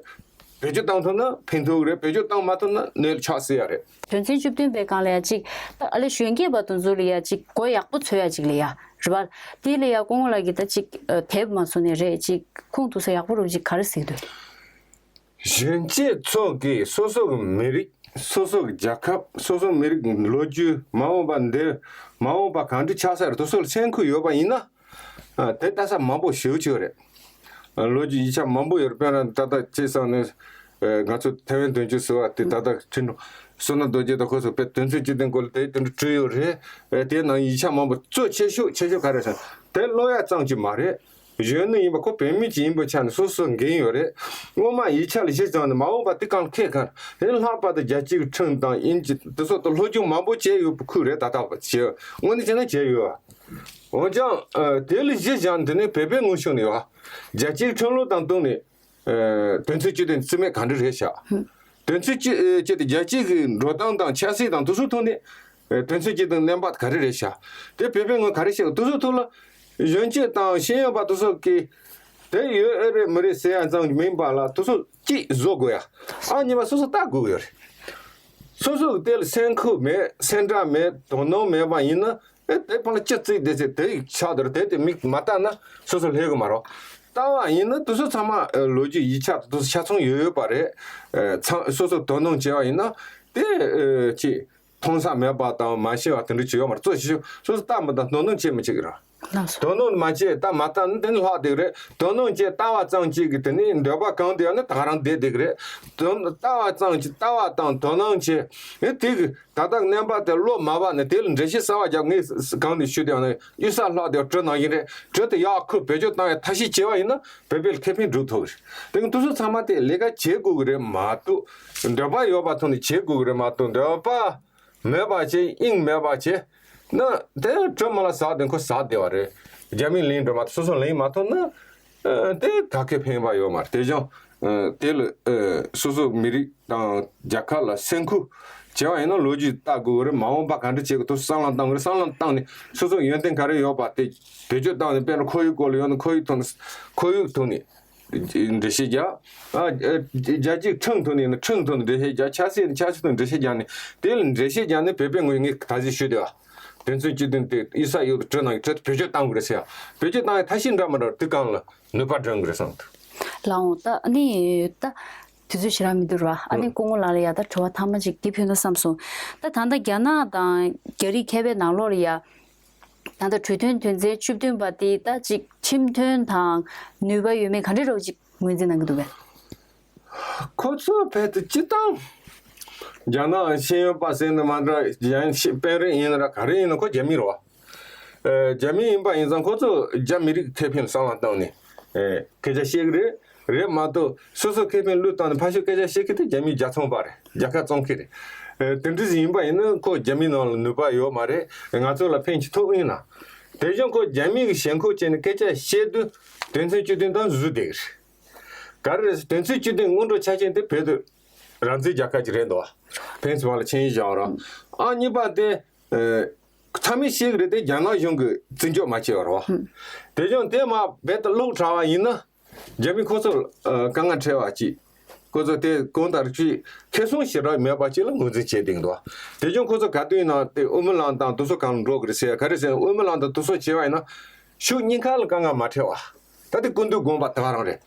བེད་སྤྱོད་བཏང་ཐུབ་ན་ཕན་ཐོགས་ཀྱི་རེད། བེད་སྤྱོད་བཏང་མ་ཐུབ་ན་གནོད་ཆགས་སྲིད་ཡ་རེད། དོན་ཚན་བཅུ་བདུན་པའི་སྒང་ལ་ཡ་གཅིག་ད་ཨ་ལེ་གཞོན་སྐྱེས་པ་དེ་ཚོ་ལ་ཡ་གཅིག་གོ་ཡག་པོ་འཚོལ་ཡ་གཅིག་ལ་ཡ་རེད་པ། དེ་ལ་ཡ་སྐུ་ངོ་ལགས་ཀྱིས་ད་གཅིག་ཨ་དེབ་མ་བཟོ་ནས་རེད་གཅིག་ཁུངས་གཏུགས་ས་ཡག་པོ་རུ་གཅིག་ག་རེ་གཟིགས་འདུག་གཞོན་སྐྱེས་ཚོ་གིས་སོ་སོ་གི་མི་རིགས། སོ་སོ་གི་རྒྱལ་ཁབ། སོ་སོ་མི་རིགས་ལོ་རྒྱུས། མ་འོངས་པ་འདིར་མ་འོངས་པ་གང་འདྲ་ཆགས་ས་རེད། དེ་ཚོ་ལ་སེམས་ཁུར་ཡོད་པ་ཡིན་ན། ཨ་དེ་ལྟ་ས་མང་པོ་ཞེ་པོ་ཅིག་ཡོད་རེད། ཨ་ལོ་རྒྱུས་ཡིག་ཆ་མང་པོ་ཡོད་རེད། དཔེར་ན་ད་ལྟ་ཅི་བསམ་ནས་ཨ་ང་ཚོ་ཐའེ་ཝན་དོན་གཅོད་ཟེར་བ་དེ་ད་ལྟ་ཁྲིན་ཏུ་བསོད་ནམས་རྡོ་རྗེ་དང་ཁོ་ཚོ་དཔེ་དོན་ཚན་བཅུ་བདུན་སྐོར་ལ་དེ་དེ་འདྲ་བྲིས་ཡོད་རེད། ཨ་དེའི་ནང་ཡིག་ཆ་མང་པོ། གཙོ་ཆེ་ཤོས་ཆེ་ཤོས་ག་རེ་ཟེར་ན་དེ་ཀློག་ཡ་ཙམ་གྱིས་མ་རེད། གཞོན་ནུ་ཡིན་པ་ཁོ་བོད་མི་ཅིག་ཡིན་པའི་ཆ་ནས་སོ་སོ་འགན་ཡོད་རེད། སྔོན་མ་ཡིག་ཆ་ལ་གཞི་བཞག་ནས་མ་འོངས་པ་དེ་གང་ཁེ་གང་དེ་ལྷག་པར་དུ་རྒྱལ་སྤྱིའི་ཁྲིམས་དང་དབྱིན་ཇི་དེ་སོགས་དང་སློབ་སྦྱོང་མང་པོ་བྱས་ཡོད་པའི་ཁུལ་རེད། ད་ལྟ་བ་བྱས་དངོས་གནས་བྱས་ན་བྱས་ཡོད། འོན་ཀྱང་ཨ་དེ་ལ་གཞི་བཞག་ནས་དེ་ནས་བོད་པའི་ངོས་ཕྱོགས་ནས་ཡོད། རྒྱལ་སྤྱིའི་ཁྲིམས་ལུགས་དང་བསྟུན་ནས་ཨ་དོན་ཚན་བཅུ་བདུན་རྩིས་མེད་ག་འདྲ་རེད་བཞག་དོན་ཚན་བཅུ་ཨ་བཅུ་དེ་རྒྱལ་སྤྱི་གི་འགྲོ་སྟངས་དང་ཆབ་སྲིད་དང་དེ་ཚོའི་ཐོག་ནས་ཨ་དོན་ཚན་བཅུ་དེ་གནས་བབ་ག་རེ་རེད་བཞག་དེ་བོད་པའི་ངོས་ག་རེ་བཤད་དེ་ཚོའི་ཐོག་ལ་གཞོན་སྐྱེས་དང་ཤེས་ཡོན་པ་དེ་ཚོ་གིས་དེ་ཡོད་ཨེ་རེད་མི་རེད་ཟེར་ཡ་ཙམ་མིན་པ་ལ་དེ་ཚོ་གཅིག་བཟོ་དགོས་ཡ། ཨ་གཉིས་པ་སོ་སོ་ལྟ་དགོས་ཡོད་རེད། སོ་སོ་གི་དེ་ལ་སེམས་ཁུར་མེད། སེམས་ཁྲལ་མེད། དོ་སྣང་མེད་པ་ཡིན་ན། ཨེ་དེ་ཕར་ལ་ཅི་བརྩིས་བསྡད་ཚེ་དེ་ཡི་ཆགས་འདུག་དེ་དེ་མིག་མ་བལྟ་ན་སོ་སོ་སླེབས་གི་མ་རེད། བལྟ་བ་ཡིན་ན་དེ་ཚོ་ཚང་མ་ཨེ་ལོ་རྒྱུས་ཡིག་ཆ་དེ་ཚོ་ཆ་ཚང་ཡོད་ཡོད་པ་རེད། ཨེ་ཚང་སོ་སོ་དོ་སྣང་བྱས་པ་ཡིན་ན་དེ་ཨེ་ཅི་མཐོང་ས་མེད་པ་དང་མ་ཤེས་པ་དེ་འདྲ་ཅིག་ཡོད་མ་རེད། གཙོ་ཆེ་ཤོས་སོ་སོ་ལྟ་མི་དང་དོ་སྣང་བྱེད་མི་བྱེད་གི་རེད། ལགས་སོ། དོ་སྣང་མ་བྱེད་ལྟ་མ་ལྟ་ནི་དེ་ནི་ལྷག་བསྡད་གི་རེད། དོ་སྣང་བྱེད་ལྟ་བ་ཙམ་གཅིག་གིས་དེ་ནི་འདོད་པ་གང་དེ་ཡང་ནི་ད་ག་རང་བསྡད་བསྡད་གི་རེད། དོ་ལྟ་བ་ཙམ་གཅིག་ལྟ་བ་དང་དོ་སྣང་བྱེད་ཨེ་དེ་གི་ད་ལྟ་གནས་བབ་དེ་བློ་མ་བབ་ནས་དེ་ལ་འགྲེལ་བཤད་གསར་བ་རྒྱབ། ངས་གང་ནས་ཞུས་དེ་ཡང་ན་གཡུལ་ས་ལྷག་དེ་གྲི་ནང་བཞིན་རེད། གྲི་དེ་ཡག་ཁུར་བེད་སྤྱོད་བཏང་ཡ་ཐབས་ཤེས་བྱས་པ་ཡིན་ན་བོད་པའི་ཁེ་ཕན་སྒྲུབ་ཐུབ་གི་རེད། དེ་གི་དེ་ཚོ་ཚང་མ་དེ་ལས་ཀ་བྱེད་དགོས་གི་རེད་མ་གཏོགས། འདོད་པ་ཡོད་པ་ཐོག་ནས་བྱེད་དགོས་གི་རེད་མ་གཏོགས། འདོད་པ་མེད་པ་བྱེད། དབྱིངས་མེད་པ་བྱེད་ན་དེ་གྲི་མ་ལ་ཟག་དེ་ཁོ་ཟག་བསྡད་པ་རེད། རྒྱ་མིས་ལེན་འགྲོ་མ་ཐུབ། སོ་སོ་ལེན་མ་ཐུབ་ན་ཨ་དེ་ག་གེ་ཕན་པ་ཡོད་མ་རེད། དེ་བཞིན་ ཨ། དེ་ལ་ཨ་སོ་སོ་མི་རིགས་དང་རྒྱལ་ཁབ་ལ་སེམས་ཁུར་བྱས་པ་ཡིན་ན་ལོ་རྒྱུས་ལྟ་དགོས་ཀྱི་རེད། མ་འོངས་པ་ག་འདྲ་བྱེད་དགོས་ཐུབ་བསམ་བློ་བཏང་དགོས་རེད། བསམ་བློ་བཏང་ནས་སོ་སོ་ཡོན་ཏན་ག་རེ་ཡོད་པ་དེ་བེད་སྤྱོད་བཏང་ནས། དཔེར་ན་ཁོར་ཡུག་སྐོར་ལ་ཡོད་ན་ཁོར་ཡུག་ཐོག་ནས་ཁོར་ཡུག་ཐོག་ནས་འགྲེལ་བཤད་རྒྱག་ཨ། རྒྱལ་སྤྱིའི་ཁྲིམས་ཐོག་ནས་ཡིན་ན་ཁྲིམས་ཐོག་ནས་འགྲེལ་བཤད་རྒྱག་ཆབ་སྲིད་ཡིན་ན་ཆབ་སྲིད་ཐོག་ནས་འགྲེལ་བཤད་རྒྱག་ནས། དེ་ལ་འགྲེལ་བཤད་རྒྱག་ནས་བོད་པའི་ངོས་ངས་ད་གཟོད་ཞུས་བསྡད་པ། དོན་ཚན་བཅུ་བདུན་དེ་ཡིག་ཚགས་ཡོད་དུ་བྲིས་གནང་གི་བྲིས་བེད་སྤྱོད་བཏང་དགོས་རེད་ཟེར་ཡ། བེད་སྤྱོད་བཏང་ཡ་ཐབས་ཤེས་འདྲ་མི་འདྲ་དེ་གང་ལ་ནུས་པ་འདྲེན་དགོས་རེད་བསམ་འདུག་ལགས་འོང་། ད་ཨ་ནི་ད་དུས་ཚོད་ཞེ་དྲག་མི་འདུག་ར། ཨ་ནི་སྐུ་ངོ་ལགས་ལ་ཡ་ད་དྲི་བ་ཐ་མ་ཅིག་འདི་ཕུལ་ན་བསམ་སོང་། ད་ད་ལྟ་རྒྱ་ནག་དང་རྒྱ་རིགས་མཁས་པའི་ནང་ལོགས་ལ་ཡ། ད་ལྟ་གྲོས་མཐུན་དོན་ཚན་བཅུ་བདུན་པ་དེ་ད་ཅིག་ཁྲིམས་མཐུན་དང་ནུས་པ་ཡོད་མེད་ག་འདྲ་འདྲ་བོ་ཅིག་ངོས་འཛིན་གནང་གི་འདུག་གས། ཁོ་ཚོ་བོད་དུ་སྤྱི་བཏང་རྒྱ་ནག་ཤེས་ཡོན་པ་ཟེར་ནས་མ་འདྲ། རྒྱ་ཡན་ཤེས་དཔོན་རིགས་ཡིན་ན་ར་ག་རེ་ཡིན་ན་ཁོ་རྒྱ་མི་རེད་བ། ཨེ། རྒྱ་མི་ཡིན་པ་ཡིན་ཙང་ཁོ་ཚོ་རྒྱ་མི་རིགས་ཁེ་ཕན་བསམ་བློ་བཏང་ནས་ཨེ་སྐད་ཆ་བཤད་གི་རེད། རེད་མ་གཏོགས་སོ་སོ་ཁེ་ཕན་བློས་བཏང་ནས་ཕར་ཕྱོགས་སྐད་ཆ་བཤད་མཁན་དེ་རྒྱ་མི་རྒྱལ་ཚོང་པ་རེད། རྒྱལ་ཁ་བཙོང་མཁན་རེད། ཨེ། དེ་འདྲ་ཞིག་ཡིན་པ་ཡིན་ན་ཁོ་རྒྱ་མི་ནང་ལ་ནུས་པ་ཡོད་མ་རེད། ང་ཚོ་ལ་ཕན་ཅིག་ཐོགས་ཡིན་ན། དེ་བཞིན་ཁོ་རྒྱ་མི་གི་ཞེན་ཁོག་བྱས་ནས་སྐད་ཆ་བཤད་དུས་དོན་ཚན་བཅུ་བདུན་དང་བཟོས་བསྡད་གི་རེད། ག་རེ་རེད་ཟེར་དོན་ཚན་བཅུ་བདུན་སྔོན་འགྲོ་ཆ་རྐྱེན་དེ་བོད་དུ་རང་བཙན་རྒྱལ་ཁབ་ཅིག་རེད་འདུག་ཕན་ཚུན་བར་ལ་ཆིངས་ཡིག་བཞག་རོགས། ཨ་གཉིས་པ་དེ། ཨེ། ཚང་མས་ཤེས་ཀྱི་རེད་དེ། རྒྱ་ནག་གཞུང་གིས་བརྩི་འཇོག་མ་བྱས་པ་རེད་བ། དེ་བཞིན་དེ་མར་བོད་དུ་ལོག་དྲགས་པ་ཡིན་ན། རྒྱ་མི་ཁོ་ཚོར་ཨ་དཀའ་ངལ་འཕྲད་པ་ཅིག་ཁོ་ཚོ་དེ་གང་ལྟར་ཅིག་ཁེ་བཟང་ཞེ་དྲག་མེད་པ་ཅིག་ལ་ངོས་འཛིན་བྱས་བསྡད་འདུག་དེ་བཞིན་ཁོ་ཚོ་ག་དུས་ཡིན་ན་དེ་དབུ་མའི་ལམ་དང་དེ་ཚོ་གང་ལ་འགྲོ་གི་རེད་ཟེར། ག་རེ་ཟེར་ན་དབུ་མའི་ལམ་དང་དེ་ཚོ་བྱས་པ་ཡིན་ན་ཕྱོགས་གཉིས་ཀ་ལ་དཀའ་ངལ་མ་འཕྲད་པ། ད་དེ་སྐུ་མདུན་དགོངས་པ་དེ་ག་རང་རེད།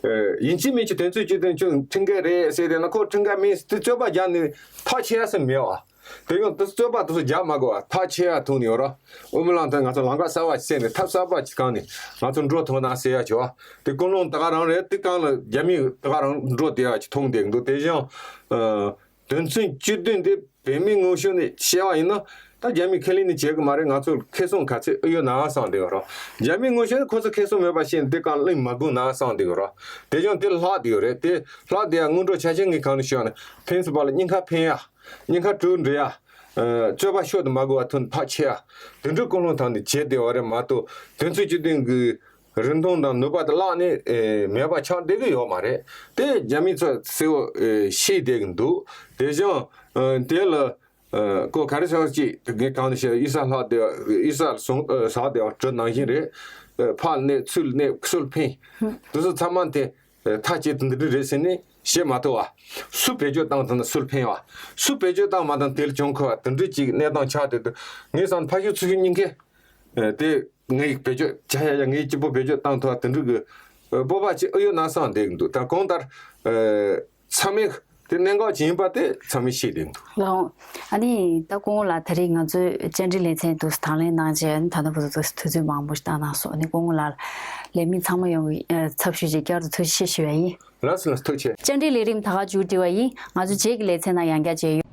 ཨེ། ཡིན་གཅིག་མིན་གཅིག་དོན་ཚན་བཅུ་བདུན་ཁྲིམས་འགལ་རེད་ཟེར་བསྡད་ན་ཁོ་ཁྲིམས་འགལ་མིན་ཟེར་དེ་རྩོད་པ་རྒྱག་ནས་ཐག་ཆོད་ཡ་ཟེར་མེད་པ། དེ་ཡང་དེ་རྩོད་པ་དེ་ཚོ་རྒྱག་མ་དགོས་པ་ཐག་ཆོད་ཡ་ཐུག་ནས་ཡོད་ར། དབུ་མའི་ལམ་དེ་ང་ཚོ་ལམ་ཁ་གསར་པ་ཞིག་བཙལ་ནས་ཐབས་གསར་པ་ཞིག་བཏང་ནས་ང་ཚོ་འགྲོ་ཐུབ་ན་ཟེར་ཡ་བྱས་པ། དེ་ཀུན་སློང་དེ་ག་རང་རེད། དེ་གང་ལ་རྒྱ་མི་དེ་ག་རང་འགྲོ་བསྡད་ཡ་ཅིག་མཐོང་བསྡད་འདུག་དེ་བཞིན་ཨ་དོན་ཚན་བཅུ་བདུན་དེ་བོད་མིའི་ངོ་ཤེས་ནས་བཤད་པ་ཡིན་ན་ད་རྒྱ་མིས་ཁས་ལེན་ནས་བྱེད་གི་མ་རེད། ང་ཚོར་ཁེ་བཟང་ག་ཚད་ཨེ་ཡོད་ན་བསམ་བསྡད་ཡོད་ར། རྒྱ་མིའི་ངོ་ཤེས་ནས་ཁོ་ཚོ་ཁེ་བཟང་མེད་པ་ཤེས་ནས་དེ་གང་གླེང་མ་དགོས་ན་བསམ་བསྡད་ཡོད་ར། དེ་བཞིན་དེ་ལྷག་བསྡད་ཡོད་རེད། དེ་ལྷག་བསྡད་ཡ་སྔོན་འགྲོ་ཆ་རྐྱེན་ངས་གང་ནས་ཞུས་ཡ་ན། ཕན་ཚུན་བར་ལ་གཉིས་ཀ་ཕན་ཡ། གཉིས་ཀ་གྲོས་འགྲིག་ཡ། ཨ་རྩོད་པ་ཤོར་དུ་མ་དགོས་པ་ཐོག་ནས་ཐག་ཆོད་ཡ། དེ་འདྲའི་ཀུན་སློང་ཐོག་ནས་བྱས་བསྡད་པ་རེད་མ་གཏོགས་དོན་ཚན་བཅུ་བདུན་གྱི་རིན་ཐང་དང་ནུས་པ་དེ་བརླག་ནས་ཨེ་མེད་པ་ཆགས་བསྡད་ཀྱི་ཡོད་མ་རེད། དེ་རྒྱ་མི་ཚོས་གསལ་བོ་ཨེ་ཤེས་བསྡད་ཀྱི་འདུག་དེ་བཞིན་ཨ་དེ་ལ་ཨ་ཁོ་ག་རེ་ཟེར་ཅིག་ངས་གང་ནས་བཤད། ཡིག་ཚགས་ལྷག་བསྡད་པ། ཡིག་ཚགས་ཟུང་ཨ་ཟགས་བསྡད་པ་དེ་ནང་བཞིན་རེད། ཨ་ཕར་གནས་ཚུར་གནས་སུར་འཕེན། དེ་ཚོ་ཚང་མ་དེ་ཨ་ཐག་བཅད་དེ་འདི་འདྲ་རེད་ཟེར་ནས་བཤད་མ་ཐུབ་པ། སུ་བེད་སྤྱོད་བཏང་ཐུབ་ན་སུར་འཕེན་པ། སུ་བེད་སྤྱོད་བཏང་མ་ཐུབ་དེ་ལ་གྱོང་ཁུར་བ་དེ་འདྲ་ཅིག་གནས་སྟངས་ཆགས་བསྡད་འདུག་ངས་བསམ་ཕར་ཞོག་ཚུར་ཞོག་གཉིས་ཀས་ཨ་དེ་ངས་བེད་སྤྱོད་བྱ་ཡ་ཡ་ངས་སྐྱིད་པོ་བེད་སྤྱོད་བཏང་ཐུབ་པ་དེ་འདྲ་གི་ཨ་སྤོབས་པ་ཅིག་ཨེ་ཡོད་ན་བསམ་བསྡད་ཀྱི་འདུག་ད་གང་ལྟར་ཨ་ཚང་མས་དེ་གནད་འགག་ཅིག་ཡིན་པ་དེ་ཚང་མས་ཤེས་བསྡད་ཀྱི་འདུག་ལགས་འོང་། ཨ་ནི་ད་སྐུ་ངོ་ལགས་ད་རེས་ང་ཚོའི་བཅར་འདྲི་ལེ་ཚན་དུ་དང་ལེན་གནང་རྗེས་ད་ལྟ་བར་དུ་དུས་ཚོད་མང་པོ་ཞིག་བཏང་གནང་སོང་། ཨ་ནི་སྐུ་ངོ་ལགས་ལ་ལས་མི་ཚང་མ་ཡོང་གི་ཨ་ཚབ་ཞུས་རྗེས་བསྐྱར་དུ་ཐུགས་རྗེ་ཆེ་ཞུ་བ་ཡིན། ལགས་སོ་ལགས་ཐུགས་རྗེ་ཆེ། བཅར་འདྲི་ལས་རིམ་ད་ག་མཇུག་སྒྲིལ་བ་ཡིན། ང་ཚོ་རྗེས་ཀྱི་ལེ་ཚན་ནང་ཡང་བསྐྱར་མཇལ་ཡོང་།